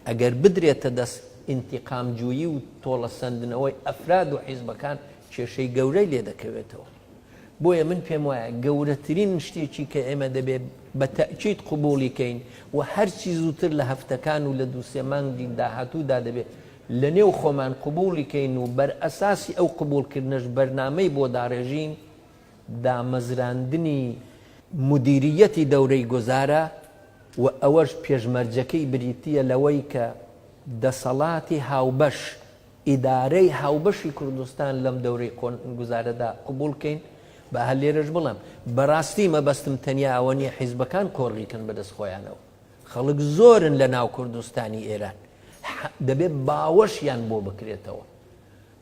S3: ئەگەر بدرێتە دەست ئینتیقامجویی و تۆڵەسەندنەوەی ئەفراد و حیزبەکان کێشەی گەورەی لێ دەکەوێتەوە. بۆیە من پێم وایە گەورەترین شتێکی کە ئێمە دەبێ بە تەئکید قبوڵی کەین و هەرچی زووتر لە هەفتەکان و لە دوو سێ مانگی داهاتوودا دەبێ لە نێو خۆمان قبوڵی کەین و بەر ئەساسی ئەو قبوڵکردنەش بەرنامەی بۆ داڕێژین، دامەزراندنی مودیرییەتی دەورەی گوزارە و ئەوەش پێشمەرجەکەی بریتییە لەوەی کە. دەسەڵاتی هاوبەش، ئیدارەی هاوبەشی کوردستان لەم دەورەی گوزارەدا قبوڵ کەین، با هەر لێرەش بڵێم، بەڕاستی مەبەستم تەنیا ئەوە نییە حیزبەکان کۆڕی کەن بەدەست خۆیانەوە، خەڵک زۆرن لە ناو کوردستانی ئێران، دەبێ باوەشیان بۆ بکرێتەوە،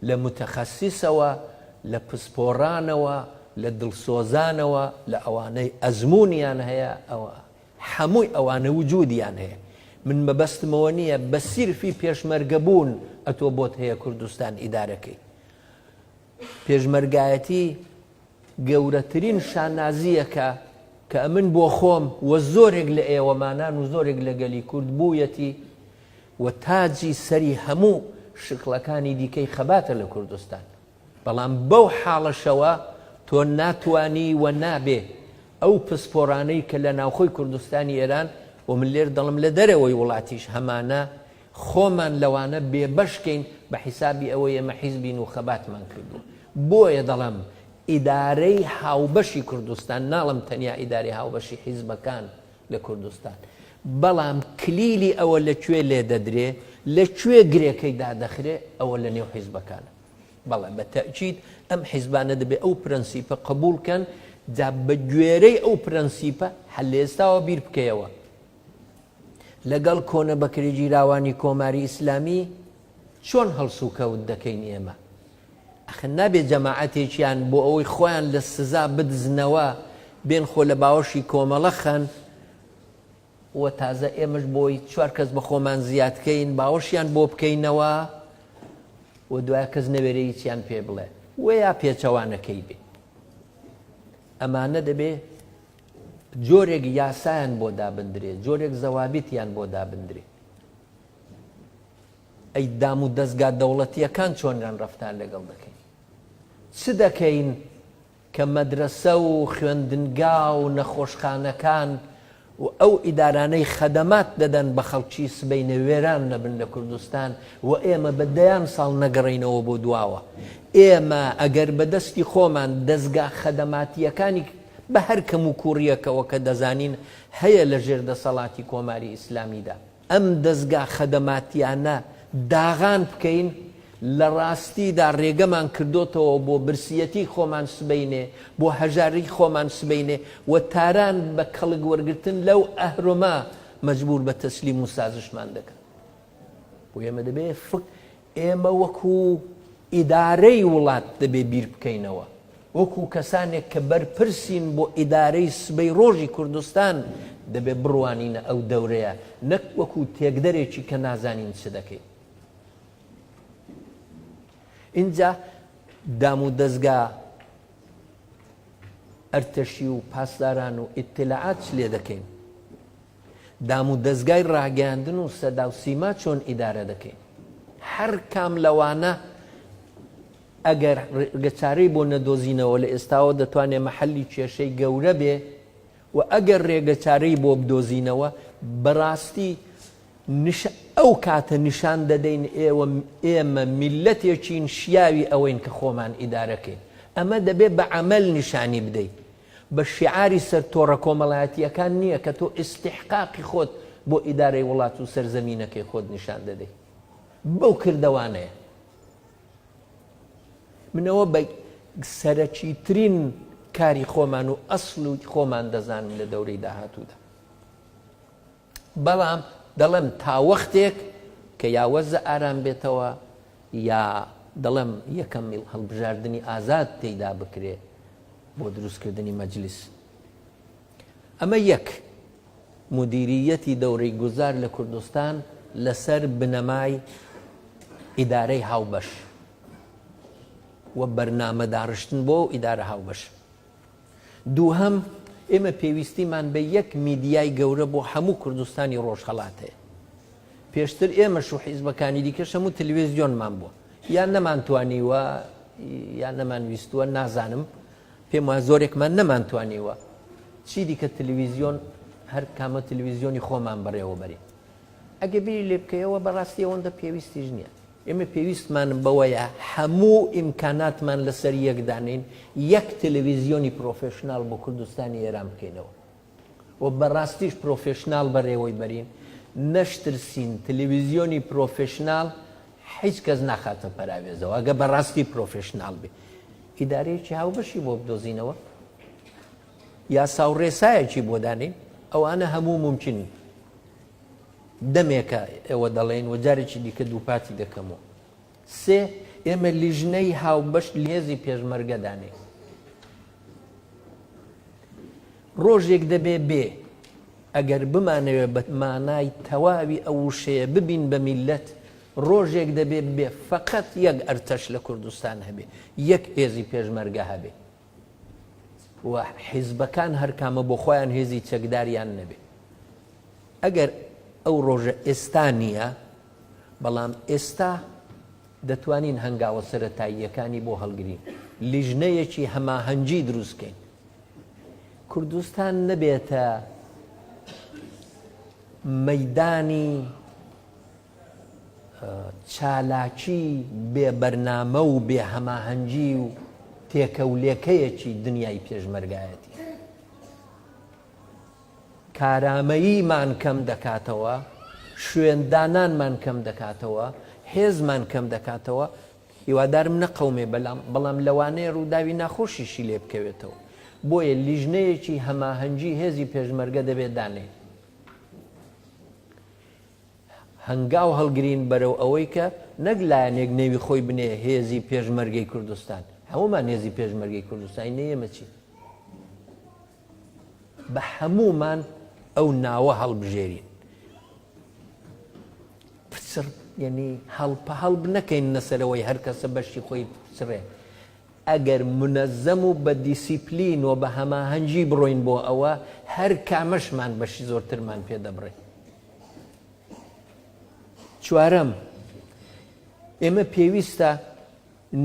S3: لە موتەخەسیسەوە، لە پسپۆڕانەوە، لە دڵسۆزانەوە، لە ئەوانەی ئەزموونیان هەیە، ئەوە. حەمووی ئەوانە وجودیان هەیە. من مەبەستمەوە نییە بە سیرفی پێشمەرگە بوون ئەتۆ بۆت هەیە کوردستان ئیدارە کەی. پێشمەرگایەتی گەورەترین شانازییەکە کە ئەمن بۆ خۆم و زۆرێک لە ئێوەمانان و زۆرێک لە گەلی کورد بوویەتی و تاجی سەری هەموو شکڵەکانی دیکەی خەباتە لە کوردستان. بەڵام بەو حاڵەشەوە تۆ ناتوانی و نابێ ئەو پسپۆرانەی کە لە ناوخۆی کوردستانی ئێران و من لێر دەڵم لە دەرەوەی وڵاتیش هەمانە خۆمان لەوانە بێبەش کەین بە حیسابی ئەوەی ئێمە حیزبین و خەباتمان کردووە. بۆیە دەڵێم ئیدارەی هاوبەشی کوردستان، ناڵێم تەنیا ئیدارەی هاوبەشی حیزبەکان لە کوردستان، بەڵام کلیلی ئەوە لە کوێ لێدەدرێ، لە کوێ گرێکەی دادەخرێ ئەوە لە نێو حیزبەکانە. بەڵێ بە تەئکید ئەم حیزبانە دەبێ ئەو پرەنسیپە قبوڵ کەن، جا بە گوێرەی ئەو پرەنسیپە هەر لە ئێستاوە بیر بکەیەوە لەگەڵ کۆنە بەکرێگیراوانی کۆماری ئیسلامی چۆن هەڵسوکەوت دەکەین ئێمە؟ ئەخر نابێ جەماعەتێکیان بۆ ئەوەی خۆیان لە سزا بدزنەوە بێن خۆ لە باوەشی کۆمەڵە خەن، و تازە ئێمەش بۆی چوار کەس بە خۆمان زیاد کەین باوەشیان بۆ بکەینەوە و دوای کەس نەوێرێ هیچیان پێ بڵێ و یا پێچەوانەکەی بێ. ئەمانە دەبێ جۆرێک یاسایان بۆ دابندرێ، جۆرێک زەوابیتیان بۆ دابندرێ. ئەی دام و دەزگا دەوڵەتییەکان چۆنیان ڕەفتار لەگەڵ دەکەین؟ چ دەکەین کە مەدرەسە و خوێندنگا و نەخۆشخانەکان و ئەو ئیدارانەی خەدەمات دەدەن بە خەڵکی سبەینێ وێران نەبن لە کوردستان و ئێمە بە دەیان ساڵ نەگەڕێینەوە بۆ دواوە. ئێمە ئەگەر بە دەستی خۆمان دەزگا خەدەماتییەکانی بە هەر کەموکووڕییەکەوە کە دەزانین هەیە لە ژێر دەسەڵاتی کۆماری ئیسلامیدا، ئەم دەزگا خەدەماتیانە داغان بکەین، لە ڕاستیدا ڕێگەمان کردۆتەوە بۆ برسیەتی خۆمان سبەینێ، بۆ هەژاری خۆمان سبەینێ و تاران بە کەڵک وەرگرتن لەو ئەهرۆمە مەجبوور بە تەسلیم و سازشمان دەکات. بۆ ئێمە دەبێ فک ئێمە وەکوو ئیدارەی وڵات دەبێ بیر بکەینەوە، وەکوو کەسانێک کە بەرپرسین بۆ ئیدارەی سبەی ڕۆژی کوردستان دەبێ بڕوانینە ئەو دەورەیە، نەک وەکوو تێکدەرێکی کە نازانین چ دەکەین. ئینجا دامودەزگا ئەرتەشی و پاسداران و ئیتلاعات چ لێ دەکەین؟ دامودەزگای ڕاگەیاندن و سەدا و سیما چۆن ئیدارە دەکەین؟ هەر کام لەوانە ئەگەر ڕێگەچارەی بۆ نەدۆزینەوە لە ئێستاوە دەتوانێ مەحەلی کێشەی گەورە بێ و ئەگەر ڕێگەچارەی بۆ بدۆزینەوە بەڕاستی نش ئەو کاتە نیشان دەدەین ئێوە ئێمە میللەتێکین شیاوی ئەوەین کە خۆمان ئیدارە کەین. ئەمە دەبێ بە عەمەل نیشانی بدەی. بە شیعاری سەر تۆڕە کۆمەڵایەتییەکان نییە کە تۆ ئیستیحقاقی خۆت بۆ ئیدارەی وڵات و سەرزەمینەکەی خۆت نیشان دەدەی. بەو کردەوانەیە. من ئەوە بە سەرەکیترین کاری خۆمان و ئەسڵ خۆمان دەزانم لە دەورەی داهاتوودا. بەڵام دەڵێم تا وەختێک کە یا وەزع ئارام بێتەوە یا دەڵێم یەکەم هەڵبژاردنی ئازاد تێیدا بکرێ بۆ دروستکردنی مەجلیس. ئەمە یەک. مودیرییەتی دەورەی گوزار لە کوردستان لەسەر بنەمای ئیدارەی هاوبەش و بەرنامە داڕشتن بۆ ئیدارە هاوبەش. دووهەم، ئێمە پێویستیمان بە یەک میدیای گەورە بۆ هەموو کوردستانی ڕۆژهەڵات هەیە. پێشتر ئێمەش و حیزبەکانی دیکەش هەموو تلوێزیۆنمان بووە. یان نەمانتوانیوە یان نەمانویستووە، نازانم. پێم وایە زۆرێکمان نەمانتوانیوە چی دیکە تلویزیۆن هەر کامە تلویزیۆنی خۆمان بەڕێوە بەرین. ئەگەر بیری لێ بکەیەوە بەڕاستی ئەوەندە پێویستیش نییە. ئێمە پێویستمان بەوەیە هەموو ئیمکاناتمان لەسەر یەک دانێین، یەک تەلەویزیۆنی پرۆفێشناڵ بۆ کوردستانی ئێران بکەینەوە و بەڕاستیش پرۆفێشناڵ بەرێوەی بەرین. نەشترسین تەلەویزیۆنی پرۆفێشناڵ هیچ کەس ناخاتە پەراوێزەوە ئەگە بەڕاستی پرۆفێشناڵ بێ ئیدارەیەکی هاوبەشی بۆ بدۆزینەوە یاسا و ڕێسایەکی بۆ دانێین ئەوانە هەموو مومکینن دەمێکە ئێوە دەڵێن و جارێکی دیکە دووپاتی دەکەمەوە سێ ئێمە لیژنەی هاوبەش هێزی پێشمەرگە دانێین ڕۆژێک دەبێ بێ ئەگەر بمانەوێ بە مانای تەواوی ئەو وشەیە ببین بە میللەت ڕۆژێک دەبێ ببێ فەقەت یەک ئەرتەش لە کوردستان هەبێ یەک هێزی پێشمەرگە هەبێ و حیزبەکان هەرکامە بۆ خۆیان هێزی چەکداریان نەبێ. ئەگەر ئەو ڕۆژە ئێستا نییە، بەڵام ئێستا دەتوانین هەنگاوە سەرەتاییەکانی بۆ هەڵگرین، لیژنەیەکی هەماهەنگی دروست کەین. کوردستان نەبێتە مەیدانی چالاکی بێ بەرنامە و بێ هەماهەنگی و تێکەولێکەیەکی دنیای پێشمەرگایەتی. کارامەییمان کەم دەکاتەوە، شوێن دانانمان کەم دەکاتەوە، هێزمان کەم دەکاتەوە، هیوادارم نەقەومێ بەلام بەڵام لەوانەیە ڕووداوی ناخۆشیشی لێ بکەوێتەوە. بۆیە لیژنەیەکی هەماهەنگی هێزی پێشمەرگە دەبێ دانێین. هەنگاو هەڵگرین بەرەو ئەوەی کە نەک لایەنێک نێوی خۆی بنێ هێزی پێشمەرگەی کوردستان، هەموومان هێزی پێشمەرگەی کوردستانین، نێ ئێمە چین؟ بە هەموومان ئەو ناوە هەڵبژێرین. پچڕ یەنی هەڵپە هەڵپ نەکەین نەسەرەوەی هەر کەسە بەشی خۆی بچڕێ. ئەگەر مونەزەم و بە دیسیپلین و بە هەماهەنگی بڕۆین بۆ ئەوە، هەر کامەشمان بەشی زۆرترمان پێ دەبڕێ. چوارەم، ئێمە پێویستە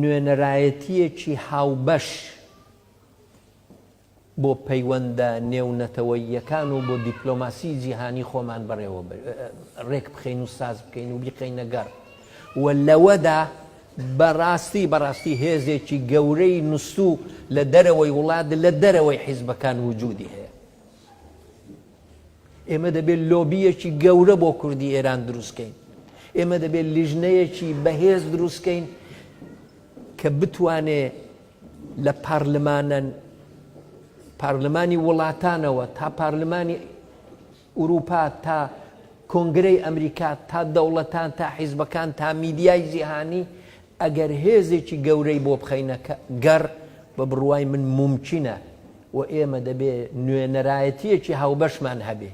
S3: نوێنەرایەتییەکی هاوبەش بۆ پەیوەندە نێونەتەوەییەکان و بۆ دیپلۆماسی جیهانی خۆمان بەڕێوە ڕێک بخەین و ساز بکەین و بیخەینە گەڕ و لەوەدا بەڕاستی بەڕاستی هێزێکی گەورەی نوستوو لە دەرەوەی وڵات لە دەرەوەی حیزبەکان وجودی هەیە. ئێمە دەبێت لۆبییەکی گەورە بۆ کوردی ئێران دروستکەین. ئێمە دەبێت لیژنەیەکی بەهێز دروستکەین کە بتوانێ لە پارلمانە پارلمانی وڵاتانەوە تا پارلمانی ئوروپا تا کۆنگرەی ئەمریکا تا دەوڵەتان تا حیزبەکان تا میدیای جیهانی ئەگەر هێزێکی گەورەی بۆ بخەینە گەڕ بە بڕوای من مومکینە و ئێمە دەبێ نوێنەرایەتییەکی هاوبەشمان هەبێ.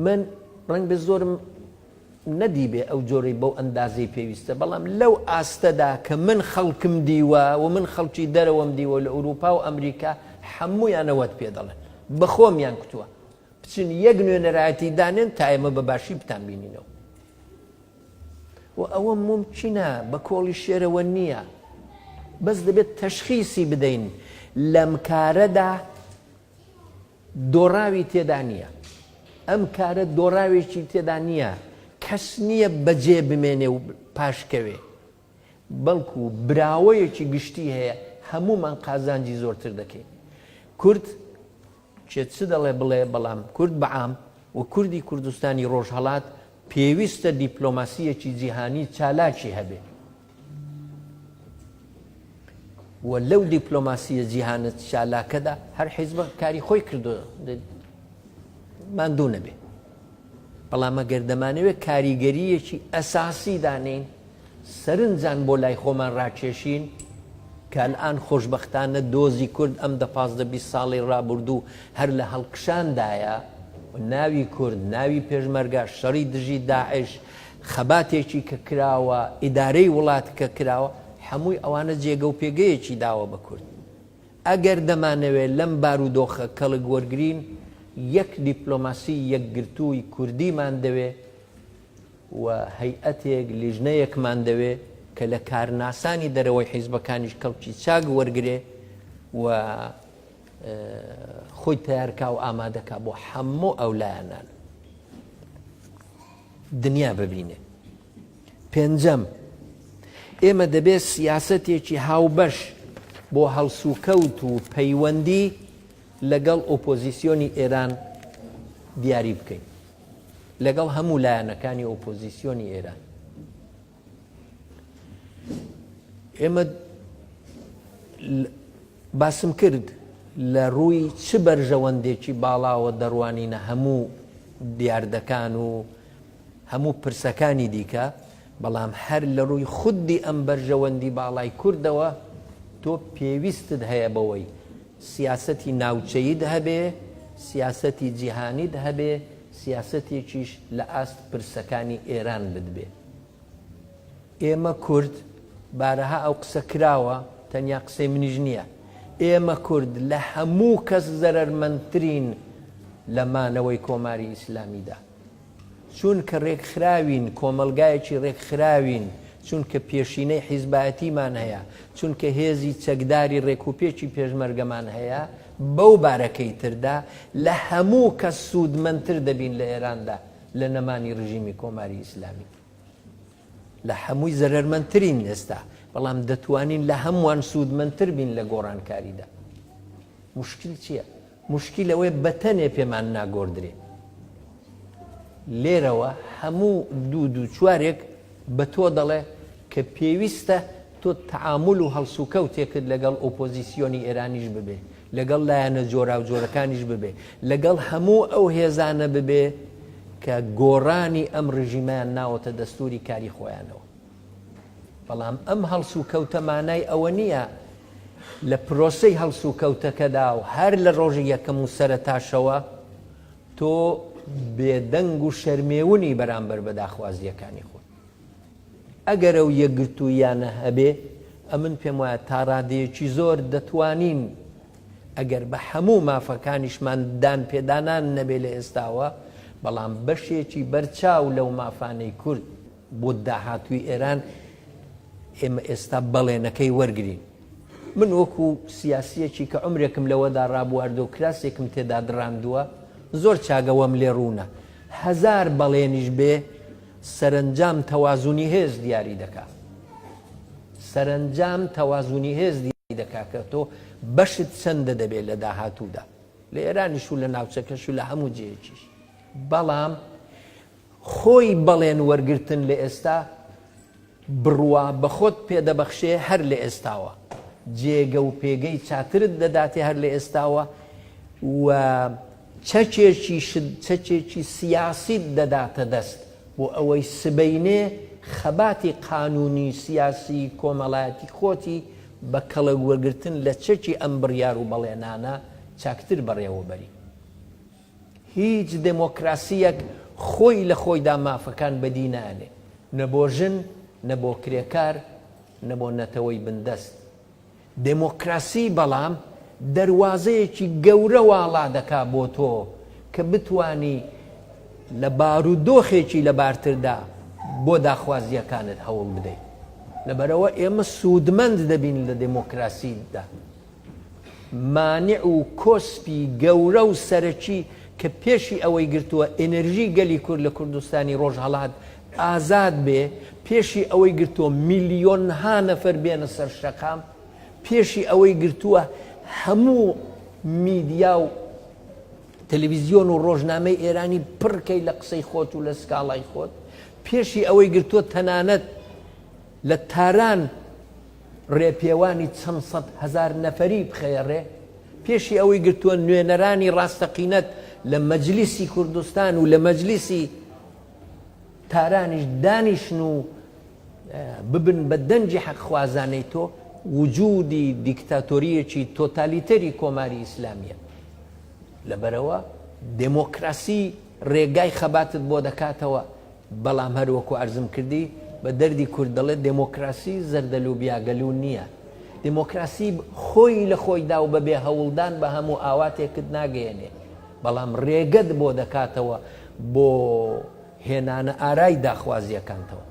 S3: من ڕەنگبێ زۆرم نەدیبێ ئەو جۆرەی بەو ئەندازەی پێویستە، بەڵام لەو ئاستەدا کە من خەڵکم دیوە و من خەڵکی دەرەوەم دیوە لە ئورووپا و ئەمریکا هەموویان ئەوەت پێ دەڵێن. بە خۆمیان کوتووە بچن یەک نوێنەرایەتی دانێن تا ئێمە بە باشی بتانبینینەوە. و ئەوە مومکینە بە کۆڵی شێرەوە نییە بەس دەبێت تەشخیسی بدەین لەم کارەدا دۆڕاوی تێدا نییە ئەم کارە دۆڕاوێکی تێدا نییە کەس نییە بەجێ بمێنێ و پاشکەوێ بەڵکو براوەیەکی گشتی هەیە هەمومان قازانجی زۆرتر دەکەین کورد کێ چ دەڵێ بڵێ، بەڵام کورد بە عام و کوردی کوردستانی ڕۆژهەڵات پێویستە دیپلۆماسییەکی جیهانی چالاکی هەبێ و لەو دیپلۆماسییە جیهانە چالاکەدا هەر حیزبە کاری خۆی کردو ماندوو نەبێ. بەڵام ئەگەر دەمانەوێت کاریگەرییەکی ئەساسی دانێین، سەرنجان بۆ لای خۆمان ڕاکێشین، کە ئەلئان خۆشبەختانە دۆزی کورد ئەم دە 15 20 ساڵەی ڕابوردوو هەر لە هەڵکشاندایە و ناوی کورد، ناوی پێشمەرگە، شەڕی دژی داعش، خەباتێکی کە کراوە، ئیدارەی وڵات کە کراوە، هەمووی ئەوانە جێگە و پێگەیەکی داوە بە کورد. ئەگەر دەمانەوێ لەم بارودۆخە کەڵک وەرگرین، یەک دیپلۆماسی یەکگرتووی کوردیمان دەوێ و هەیئەتێک، لیژنەیەکمان دەوێ کە لە کارناسانی دەرەوەی حیزبەکانیش کەڵکی چاک وەرگرێ و خۆی تەیار کا و ئامادە کا بۆ هەموو ئەو لایەنانە دنیا ببینێ. پێنجەم، ئێمە دەبێ سیاسەتێکی هاوبەش بۆ هەڵسوکەوت و پەیوەندی لەگەڵ ئۆپۆزیسیۆنی ئێران. دیاری بکەین لەگەڵ هەموو لایەنەکانی ئۆپۆزیسیۆنی ئێران. ئێمە باسم کرد لە ڕووی چ بەرژەوەندێکی باڵاوە دەڕوانینە هەموو دیاردەکان و هەموو پرسەکانی دیکە، بەڵام هەر لە ڕووی خودی ئەم بەرژەوەندی باڵای کوردەوە تۆ پێویستت هەیە بەوەی سیاسەتی ناوچەییت هەبێ، سیاسەتی جیهانیت هەبێ، سیاسەتێکیش لە ئاست پرسەکانی ئێران بتبێ. ئێمە کورد، بارەها ئەو قسە کراوە، تەنیا قسەی منیش نییە، ئێمە کورد لە هەموو کەس زەرەرمەندترین لە مانەوەی کۆماری ئیسلامیدا. چونکە رێکخراوین، کۆمەڵگایەکی رێکخراوین، چونکە پێشینەی حیزبایەتیمان هەیە، چونکە هێزی چەکداری رێکوپێکی پێشمەرگەمان هەیە، بەو بارەکەی تردا لە هەموو کەس سوودمەندتر دەبین لە ئێراندا لە نەمانی رژیمی کۆماری ئیسلامی. لە هەمووی زەرەرمەندترین ئێستا، بەڵام دەتوانین لە هەمووان سوودمەندتر بین لە گۆڕانکاریدا. موشکیل چییە؟ موشکیل ئەوەیە بەتەنێ پێمان ناگۆردرێ. لێرەوە هەموو دوو دوو چوارێک بە تۆ دەڵێ کە پێویستە تۆ تەعامول و هەڵسوکەوتێکت لەگەڵ ئۆپۆزیسیۆنی ئێرانیش ببێ، لەگەڵ لایەنە جۆراوجۆرەکانیش ببێ، لەگەڵ هەموو ئەو هێزانە ببێ کە گۆڕانی ئەم ڕژیمەیان ناوەتە دەستووری کاری خۆیانەوە. بەڵام ئەم هەڵسوکەوتە مانای ئەوە نییە لە پرۆسەی هەڵسوکەوتەکەدا و هەر لە ڕۆژی یەکەم و سەرەتاشەوە تۆ بێدەنگ و شەرمێونی بەرامبەر بە داخوازییەکانی خۆت. ئەگەر ئەو یەکگرتووییانە هەبێ، ئەمن پێم وایە تا ڕادەیەکی زۆر دەتوانین ئەگەر بە هەموو مافەکانیشمان دانپێدانان نەبێ لە ئێستاوە، بەڵام بەشێکی بەرچاو لەو مافانەی کورد بۆ داهاتووی ئێران ئێمە ئێستا بەڵێنەکەی وەرگرین. من وەکو سیاسییەکی کە عومرێکم لەوەدا ڕابواردوە و کراسێکم تێدا دڕاندووە، زۆر چاک ئەوەم لێ ڕوونە، هەزار بەڵێنیش بێ سەرەنجام تەوازونی هێز دیاری دەکا. سەرەنجام تەوازونی هێز دیاری دەکا کە تۆ بەشت چەندە دەبێ لە داهاتوودا، لە ئێرانیش و لە ناوچەکەش و لە هەموو جێیەکیش. بەڵام خۆی بەڵێن وەرگرتن لە ئێستا بڕوا بە خۆت پێدەبەخشێ هەر لە ئێستاوە، جێگە و پێگەی چاترت دەداتێ هەر لە ئێستاوە و چەکێکیشت چەکێکی سیاسیت دەداتە دەست بۆ ئەوەی سبەینێ خەباتی قانوونی سیاسی کۆمەڵایەتی خۆتی بە کەڵک وەرگرتن لە چەکی ئەم بڕیار و بەڵێنانە چاکتر بەڕێوەبەری. هیچ دێمۆکراسییەک خۆی لە خۆیدا مافەکان بەدی نانێ، نە بۆ ژن، نە بۆ کرێکار، نە بۆ نەتەوەی بندەست. دێمۆکراسی بەڵام دەروازەیەکی گەورە واڵا دەکا بۆ تۆ کە بتوانی لە بارودۆخێکی لەبارتردا بۆ داخوازییەکانت هەوڵ بدەی. لەبەرئەوە ئێمە سوودمەند دەبین لە دێمۆکراسیدا. مانع و کۆسپی گەورە و سەرەکی کە پێشی ئەوەی گرتووە ئێنێرژی گەلی کورد لە کوردستانی ڕۆژهەڵات ئازاد بێ، پێشی ئەوەی گرتووە میلیۆنها نەفەر بێنە سەر شەقام، پێشی ئەوەی گرتووە هەموو میدیا و تەلەویزیۆن و ڕۆژنامەی ئێرانی پڕ کەی لە قسەی خۆت و لە سکاڵای خۆت، پێشی ئەوەی گرتووە تەنانەت لە تاران ڕێپێوانی چەند سەدهەزار نەفەری بخەیە ڕێ، پێشی ئەوەی گرتووە نوێنەرانی ڕاستەقینەت لە مەجلیسی کوردستان و لە مەجلیسی تارانیش دانیشن و ببن بە دەنگی حەقخوازانەی تۆ، وجودی دیکتاتۆرییەکی تۆتالیتەری کۆماری ئیسلامییە. لەبەرئەوە دێمۆکراسی ڕێگای خەباتت بۆ دەکاتەوە، بەڵام هەر وەکو عەرزم کردی بە دەردی کورد دەڵێ دێمۆکراسی زەردەلوبیا گەلوو نییە. دێمۆکراسی خۆی لە خۆیدا و بە بێ هەوڵدان بە هەموو ئاواتێکت ناگەیەنێ، بەڵام رێگەت بۆ دەکاتەوە بۆ هێنانە ئارای داخوازییەکانتەوە.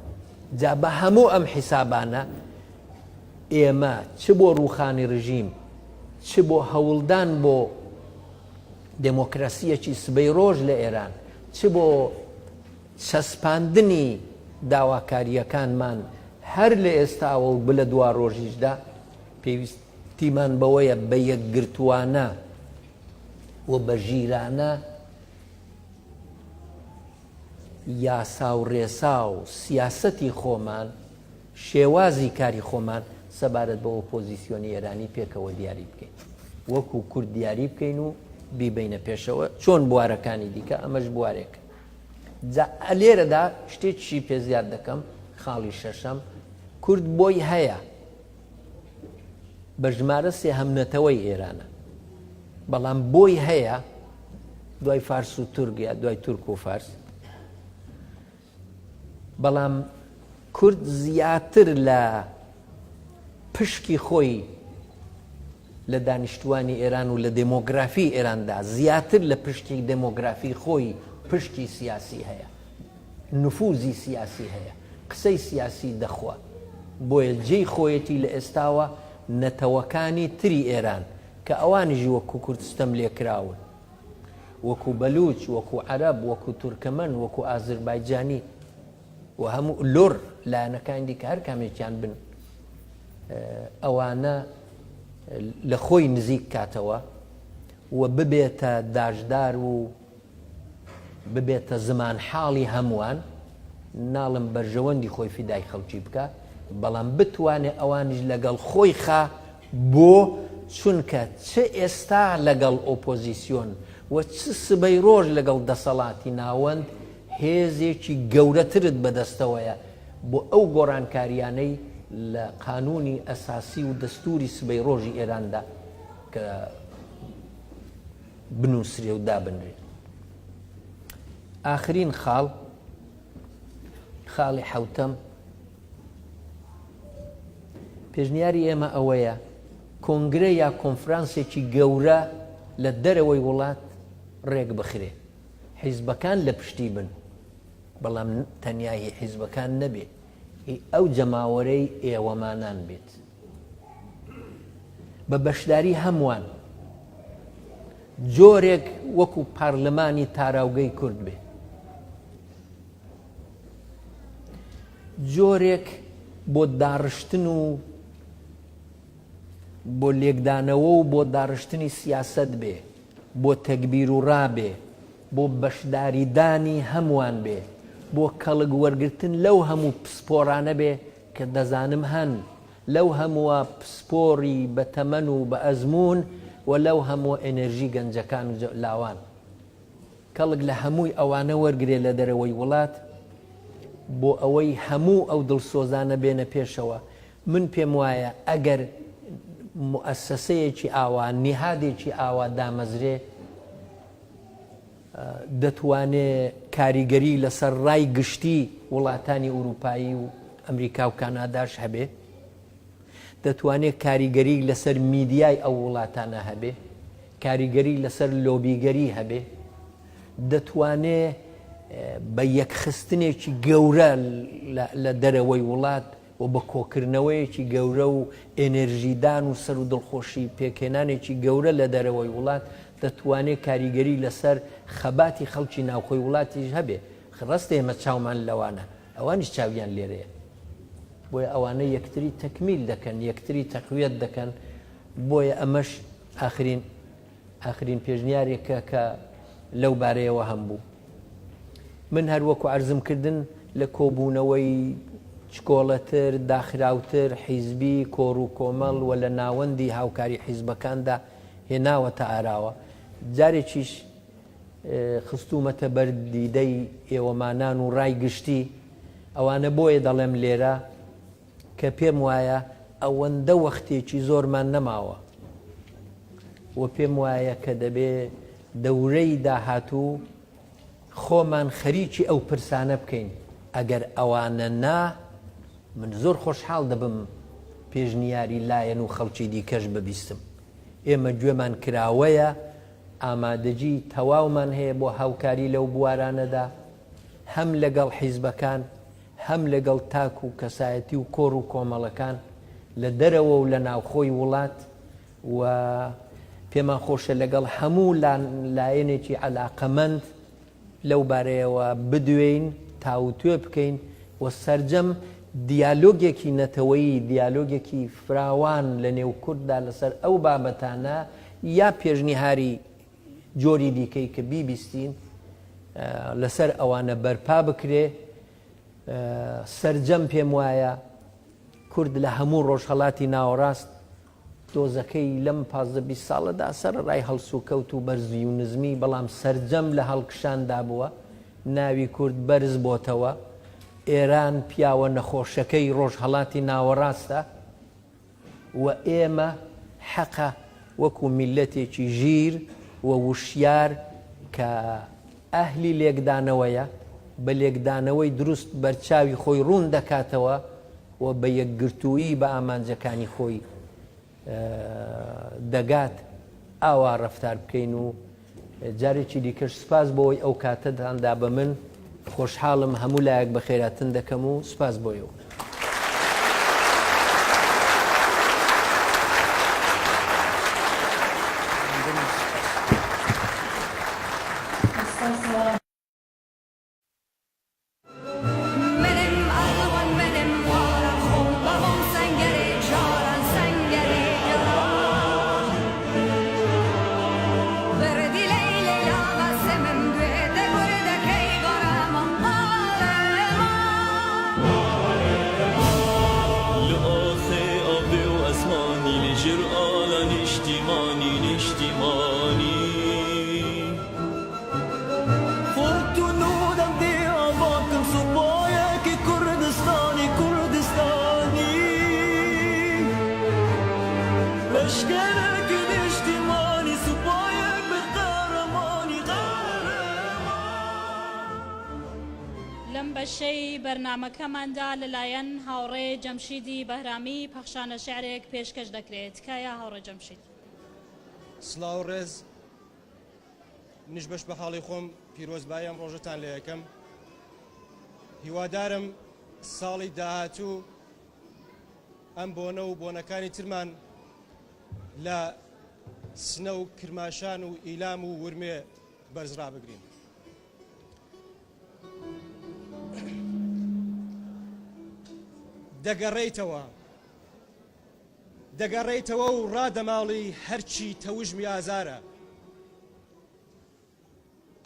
S3: جا بە هەموو ئەم حیسابانە ئێمە چ بۆ رووخانی رژیم، چ بۆ هەوڵدان بۆ دێمۆکراسییەکی سبەیڕۆژ لە ئێران، چ بۆ چەسپاندنی داواکارییەکانمان هەر لە ئێستاوە و لە دواڕۆژیشدا، پێویستیمان بەوەیە بە یەکگرتووانە و بە ژیرانە. یاسا و ڕێسا و سیاسەتی خۆمان، شێوازی کاری خۆمان سەبارەت بە ئۆپۆزیسیۆنی ئێرانی پێکەوە دیاری بکەین. وەکوو کورد دیاری بکەین و بیبەینە پێشەوە، چۆن بوارەکانی دیکە، ئەمەش بوارێکە. جا لێرەدا شتێکیشی پێ زیاد دەکەم، خاڵی شەشەم، کورد بۆی هەیە بە ژمارە سێهەم نەتەوەی ئێرانە، بەڵام بۆی هەیە دوای فارس و تورک یا دوای تورک و فارس، بەڵام کورد زیاتر لە پشکی خۆی لە دانیشتووانی ئێران و لە دێمۆگرافی ئێراندا زیاتر لە پشکی دێمۆگرافی خۆی پشکی سیاسی هەیە، نفوزی سیاسی هەیە، قسەی سیاسی دەخوا. بۆیە جێی خۆیەتی لە ئێستاوە نەتەوەکانی تری ئێران کە ئەوانیش وەکوو کورد ستەم لێکراون، وەکوو بەلووچ، وەکوو عەرەب، وەکوو تورکەمەن، وەکوو ئازربایجانی و هەموو لوڕ، لایەنەکانی دیکە هەر کامێکیان بن، ئەوانە لە خۆی نزیک کاتەوە و ببێتە داژدار و ببێتە زمانحاڵی هەمووان، ناڵێم بەرژەوەندی خۆی فیدای خەڵکی بکا، بەڵام بتوانێ ئەوانیش لەگەڵ خۆی خا، بۆ؟ چونکە چ ئێستا لەگەڵ ئۆپۆزیسیۆن و چ سبەی ڕۆژ لەگەڵ دەسەڵاتی ناوەند هێزێکی گەورەترت بەدەستەوەیە بۆ ئەو گۆڕانکارییانەی لە قانوونی ئەساسی و دەستووری سبەی ڕۆژی ئێراندا کە بنووسرێ و دابنرێ. ئاخرین خاڵ، خاڵی حەوتەم، پێشنیاری ئێمە ئەوەیە کۆنگرە یا کۆنفرانسێکی گەورە لە دەرەوەی وڵات ڕێک بخرێ، حیزبەکان لە پشتی بن، بەڵام تەنیا هی حیزبەکان نەبێ، هی ئەو جەماوەرەی ئێوەمانان بێت. بە بەشداری هەمووان جۆرێک وەکو پارلمانی تاراوگەی کورد بێ. جۆرێک بۆ داڕشتن و بۆ لێکدانەوە و بۆ داڕشتنی سیاسەت بێ، بۆ تەگبیر و ڕا بێ، بۆ بەشداریدانی هەمووان بێ، بۆ کەڵک وەرگرتن لەو هەموو پسپۆڕانە بێ کە دەزانم هەن، لەو هەمووە پسپۆڕی بە تەمەن و بە ئەزموون و لەو هەمووە ئێنێرژی گەنجەکان و لاوان. کەڵک لە هەمووی ئەوانە وەرگرێ لە دەرەوەی وڵات بۆ ئەوەی هەموو ئەو دڵسۆزانە بێنە پێشەوە. من پێم وایە ئەگەر موئەسەسەیەکی ئاوا، نیهادێکی ئاوا دامەزرێ، دەتوانێ کاریگەری لەسەر ڕای گشتی وڵاتانی ئورووپایی و ئەمریکا و کاناداش هەبێ. دەتوانێ کاریگەری لەسەر میدیای ئەو وڵاتانە هەبێ، کاریگەری لەسەر لۆبیگەری هەبێ، دەتوانێ بە یەکخستنێکی گەورە لە دەرەوەی وڵات و بە کۆکردنەوەیەکی گەورە و ئێنێرژیدان و سەر و دڵخۆشی پێکهێنانێکی گەورە لە دەرەوەی وڵات دەتوانێ کاریگەری لەسەر خەباتی خەڵکی ناوخۆی وڵاتیش هەبێ. ڕاستە ئێمە چاومان لەوانە، ئەوانیش چاویان لێرەیە. بۆیە ئەوانە یەکتری تەکمیل دەکەن، یەکتری تەقویەت دەکەن، بۆیە ئەمەش ئاخرین ئاخرین پێشنیارێکە کە لەو بارەیەوە هەم بوو. من هەر وەکو عەرزم کردن لە کۆبوونەوەی چکۆڵەتر، داخراوتر، حیزبی، کۆڕ و کۆمەڵ و لە ناوەندی هاوکاری حیزبەکاندا هێناوەتە ئاراوە. جارێکیش خستوومەتە بەر دیدەی ئێوەمانان و ڕای گشتی، ئەوانە بۆیە دەڵێم لێرە کە پێم وایە ئەوەندە وەختێکی زۆرمان نەماوە و پێم وایە کە دەبێ دەورەی داهاتوو خۆمان خەریکی ئەو پرسانە بکەین، ئەگەر ئەوانە نا من زۆر خۆشحاڵ دەبم پێشنیاری لایەن و خەڵکی دیکەش ببیستم. ئێمە گوێمان کراوەیە ئامادەگی تەواومان هەیە بۆ هاوکاری لەو بوارانەدا، هەم لەگەڵ حیزبەکان، هەم لەگەڵ تاک و کەسایەتی و کۆڕ و کۆمەڵەکان لە دەرەوە و لە ناوخۆی وڵات و پێمان خۆشە لەگەڵ هەموو لایەنێکی عەلاقەمەند لەو بارەیەوە بدوێین، تاوتوێ بکەین و سەرجەم دیالۆگێکی نەتەوەیی، دیالۆگێکی فراوان لە نێو کورددا لەسەر ئەو بابەتانە یا پێشنیهاری جۆری دیکەی کە بیبیستین. لەسەر ئەوانە بەرپا بکرێ. سەرجەم پێم وایە کورد لە هەموو ڕۆژهەڵاتی ناوەڕاست دۆزەکەی لەم 15 20 ساڵەدا سەرەڕای هەڵسوکەوت و بەرزی و نزمی بەڵام سەرجەم لە هەڵکشاندا بووە، ناوی کورد بەرز بۆتەوە، ئێران پیاوە نەخۆشەکەی ڕۆژهەڵاتی ناوەڕاستە و ئێمە حەقە وەکو میللەتێکی ژیر و وشیار کە ئەهلی لێکدانەوەیە، بە لێکدانەوەی دروست بەرچاوی خۆی ڕوون دەکاتەوە و بە یەکگرتوویی بە ئامانجەکانی خۆی دەگات، ئاوا ڕەفتار بکەین و جارێکی دیکەش سوپاس بۆ ئەوەی ئەو کاتەتان دا بە من، خۆشحاڵم هەموو لایەک بەخێراتن دەکەم و سوپاس بۆ ئێوە.
S1: لەم بەشەی بەرنامەکەماندا لەلایەن هاوڕێ جەمشیدی بەهرامی پەخشانە شیعرێک پێشکەش دەکرێت. تکایە هاوڕێ جەمشید.
S4: سڵاو ڕێز. منیش بەش بە حاڵی خۆم پیرۆزبایی ئەم ڕۆژەتان لێ ئەکەم. هیوادارم ساڵی داهاتوو ئەم بۆنە و بۆنەکانی ترمان لە سنە و کرماشان و ئیلام و ورمێ بەرز ڕابگرین. دەگەڕێیتەوە دەگەڕێیتەوە و ڕادەماڵی هەرچی تەوژمی ئازارە.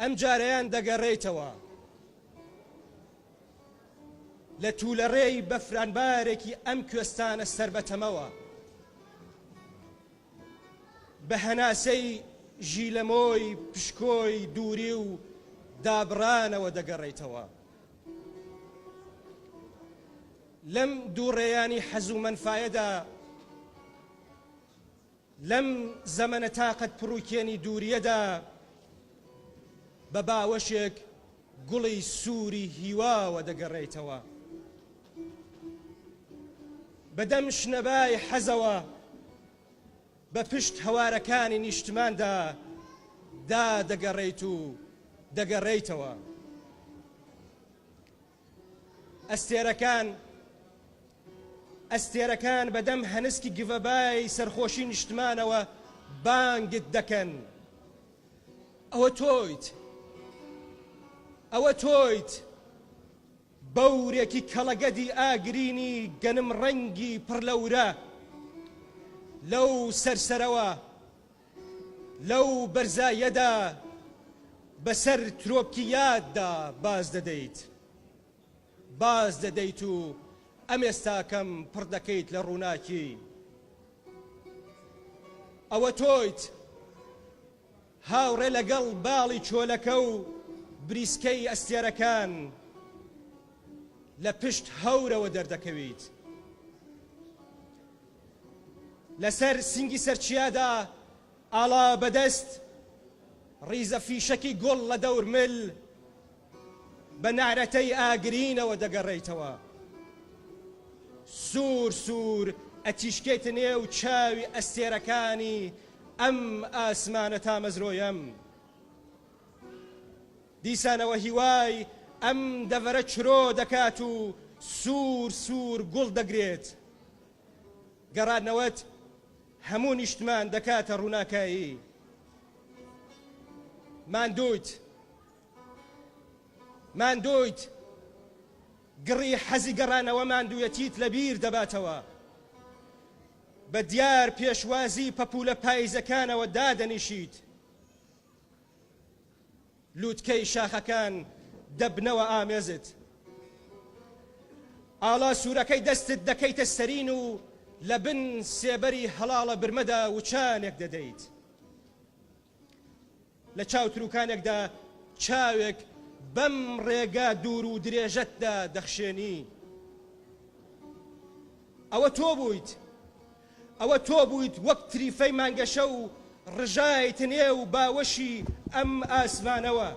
S4: ئەمجارەیان دەگەڕێیتەوە. لە توولەڕێی بەفرانبارێکی ئەم کوێستانە سەربەتەمەوە. بە هەناسەی ژیلەمۆی پشکۆی دووری و دابڕانەوە دەگەڕێیتەوە. لەم دووڕێیانی حەز و مەنفایەدا، لەم زەمەنە تاقەت پڕوکێنی دوورییەدا، بە باوەشێک گوڵی سووری هیواوە دەگەڕێیتەوە. بە دەم شنەبای حەزەوە، بە پشت هەوارەکانی نیشتماندا دادەگەڕێیت و دەگەڕێیتەوە. ئەستێرەکان ئەستێرەکان بە دەم هەنسکی گڤەبای سەرخۆشی نیشتمانەوە بانگت دەکەن. ئەوە تۆیت، ئەوە تۆیت، بەورێکی کەڵەگەدی ئاگرینی گەنم ڕەنگی پڕ لە ورە، لەو سەرسەرەوە، لەو بەرزاییەدا بەسەر ترۆپکی یاددا باز دەدەیت. باز دەدەیت و ئەمێستاکەم پڕ دەکەیت لە ڕووناکی. ئەوە تۆیت، هاوڕێ لەگەڵ باڵی چۆلەکە و بریسکەی ئەستێرەکان لە پشت هەورەوە دەردەکەویت. لەسەر سینگی سەرچیادا ئاڵا بەدەست، ڕیزە فیشەکی گوڵ لە دەور مل، بە نەعرەتەی ئاگرینەوە دەگەڕێیتەوە. سوور سوور ئەتیشکێیتە نێو چاوی ئەستێرەکانی ئەم ئاسمانە تامەزرۆیەم. دیسانەوە هیوای ئەم دەڤەرە چرۆ دەکات و سوور سوور گوڵ دەگرێت. گەڕانەوەت هەموو نیشتمان دەکاتە ڕووناکایی. ماندوویت. ماندوویت. گڕی حەزی گەڕانەوە ماندوویەتیت لەبیر دەباتەوە. بە دیار پێشوازی پەپوولە پایزەکانەوە دادەنیشیت. لووتکەی شاخەکان دەبنەوە ئامێزت. ئاڵا سوورەکەی دەستت دەکەیتە سەرین و لە بن سێبەری هەڵاڵە برمەدا وچانێک دەدەیت. لە چاو تروکانێکدا چاوێک بەم ڕێگا دوور و درێژەتدا دەخشێنی. ئەوە تۆ بوویت، ئەوە تۆ بوویت وەک تریفەی مانگەشەو ڕژایتە نێو باوەشی ئەم ئاسمانەوە.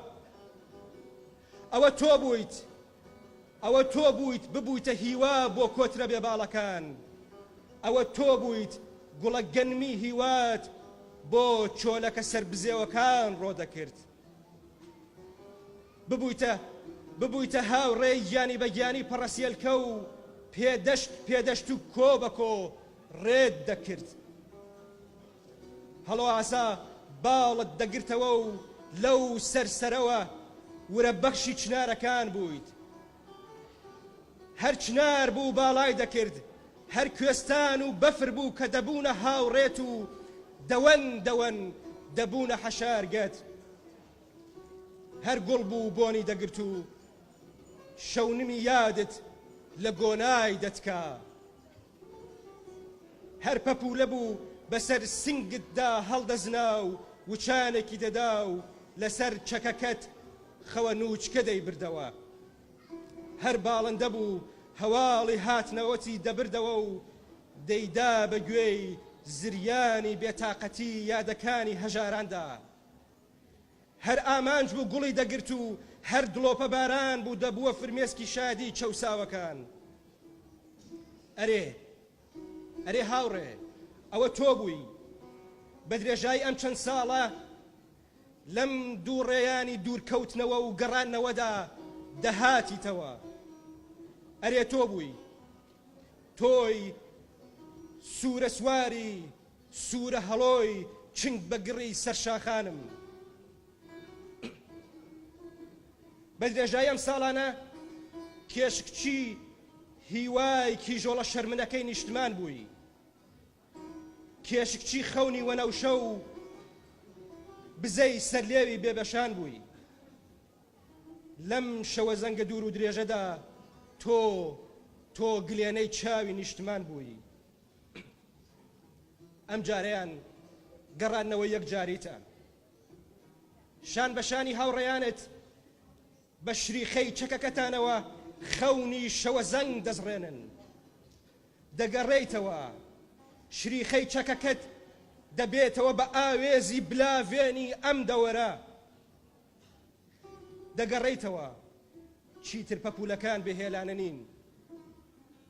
S4: ئەوە تۆ بوویت، ئەوە تۆ بوویت ببوویتە هیوا بۆ کۆترە بێ باڵەکان. ئەوە تۆ بوویت گوڵە گەنمی هیوات بۆ چۆلەکە سەربزێوەکان ڕۆ دەکرد. ببوویتە ببوویتە هاوڕێی گیانی بە گیانی پەڕەسێلکە و پێدەشت پێدەشت و کۆ بە کۆ ڕێت دەکرد. هەڵۆ ئاسا باڵت دەگرتەوە و لەو سەر سەرەوە ورە بەخشی چنارەکان بوویت. هەر چنار بوو باڵای دەکرد، هەر کوێستان و بەفر بوو کە دەبوونە هاوڕێت و دەوەن دەوەن دەبوونە حەشارگەت. هەر گوڵ بوو بۆنی دەگرت و شەونمی یادت لە گۆنای دەتکا. هەر پەپوولە بوو بەسەر سنگتدا هەڵدەزنا و وچانێکی دەدا و لەسەر چەکەکەت خەوە نووچکە دەیبردەوە. هەر باڵندە بوو هەواڵی هاتنەوەتی دەبردەوە و دەیدا بە گوێی زریانی بێتاقەتی یادەکانی هەژاراندا. هەر ئامانج بوو گوڵی دەگرت و هەر دڵۆپە باران بوو دەبووە فرمێسکی شادی چەوساوەکان. ئەرێ، ئەرێ هاوڕێ، ئەوە تۆ بووی. بە درێژایی ئەم چەند ساڵە لەم دووڕێیانی دوورکەوتنەوە و گەڕانەوەدا دەهاتیتەوە. ئەرێ تۆ بووی. تۆی سوورە سواری سوورە هەڵۆی چنگ بە گڕی سەر شاخانم. بە درێژایی ئەم ساڵانە کێشکچی هیوای کیژۆڵە شەرمنەکەی نیشتمان بووی. کێشکچی خەونی وەنەوشە و بزەی سەرلێوی بێبەشان بووی. لەم شەوەزەنگە دوور و درێژەدا تۆ، تۆ گلێنەی چاوی نیشتمان بووی. ئەمجارەیان گەڕاندنەوەی یەکجاریتە. شان بە شانی هاوڕێیانت بە شریخەی چەکەکەتانەوە خەونی شەوەزەنگ دەزڕێنن. دەگەڕێیتەوە، شریخەی چەکەکەت دەبێتەوە بە ئاوێزی بلاڤێنی ئەم دەوەرە. دەگەڕێیتەوە، چیتر پەپوولەکان بێ هێلانە نین.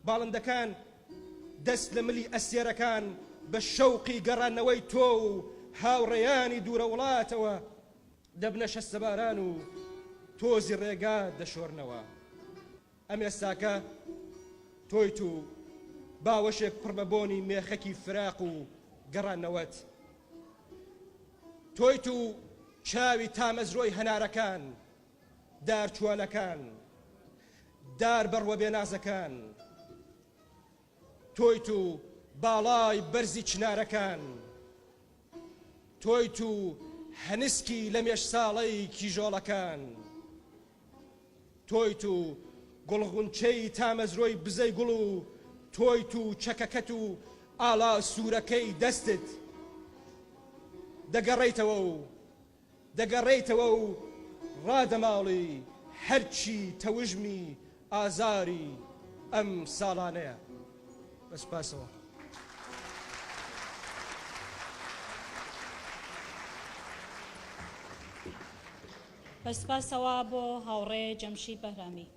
S4: باڵندەکان دەست لە ملی ئەستێرەکان بە شەوقی گەڕانەوەی تۆ و هاوڕێیانی دوورەوڵاتەوە دەبنە شەستەباران و تۆزی ڕێگا دەشۆرنەوە. ئەم ئێستاکە تۆیت و باوەشێک پڕ بە بۆنی مێخەکی فراق و گەڕانەوەت. تۆیت و چاوی تامەزرۆی هەنارەکان، دار چوالەکان، دار بەڕوە بێنازەکان. تۆیت و باڵای بەرزی چنارەکان. تۆیت و هەنسکی لەمێژساڵەی کیژۆڵەکان. تۆیت و گوڵغونچەی تامەزرۆی بزەی گوڵ و تۆیت و چەکەکەت و ئاڵا سوورەکەی دەستت. دەگەڕێیتەوە و دەگەڕێیتەوە و ڕادەماڵی هەرچی تەوژمی ئازاری ئەم ساڵانەیە. بە سوپاسەوە.
S1: بە سوپاسەوە بۆ هاوڕێ جەمشید بەهرامی.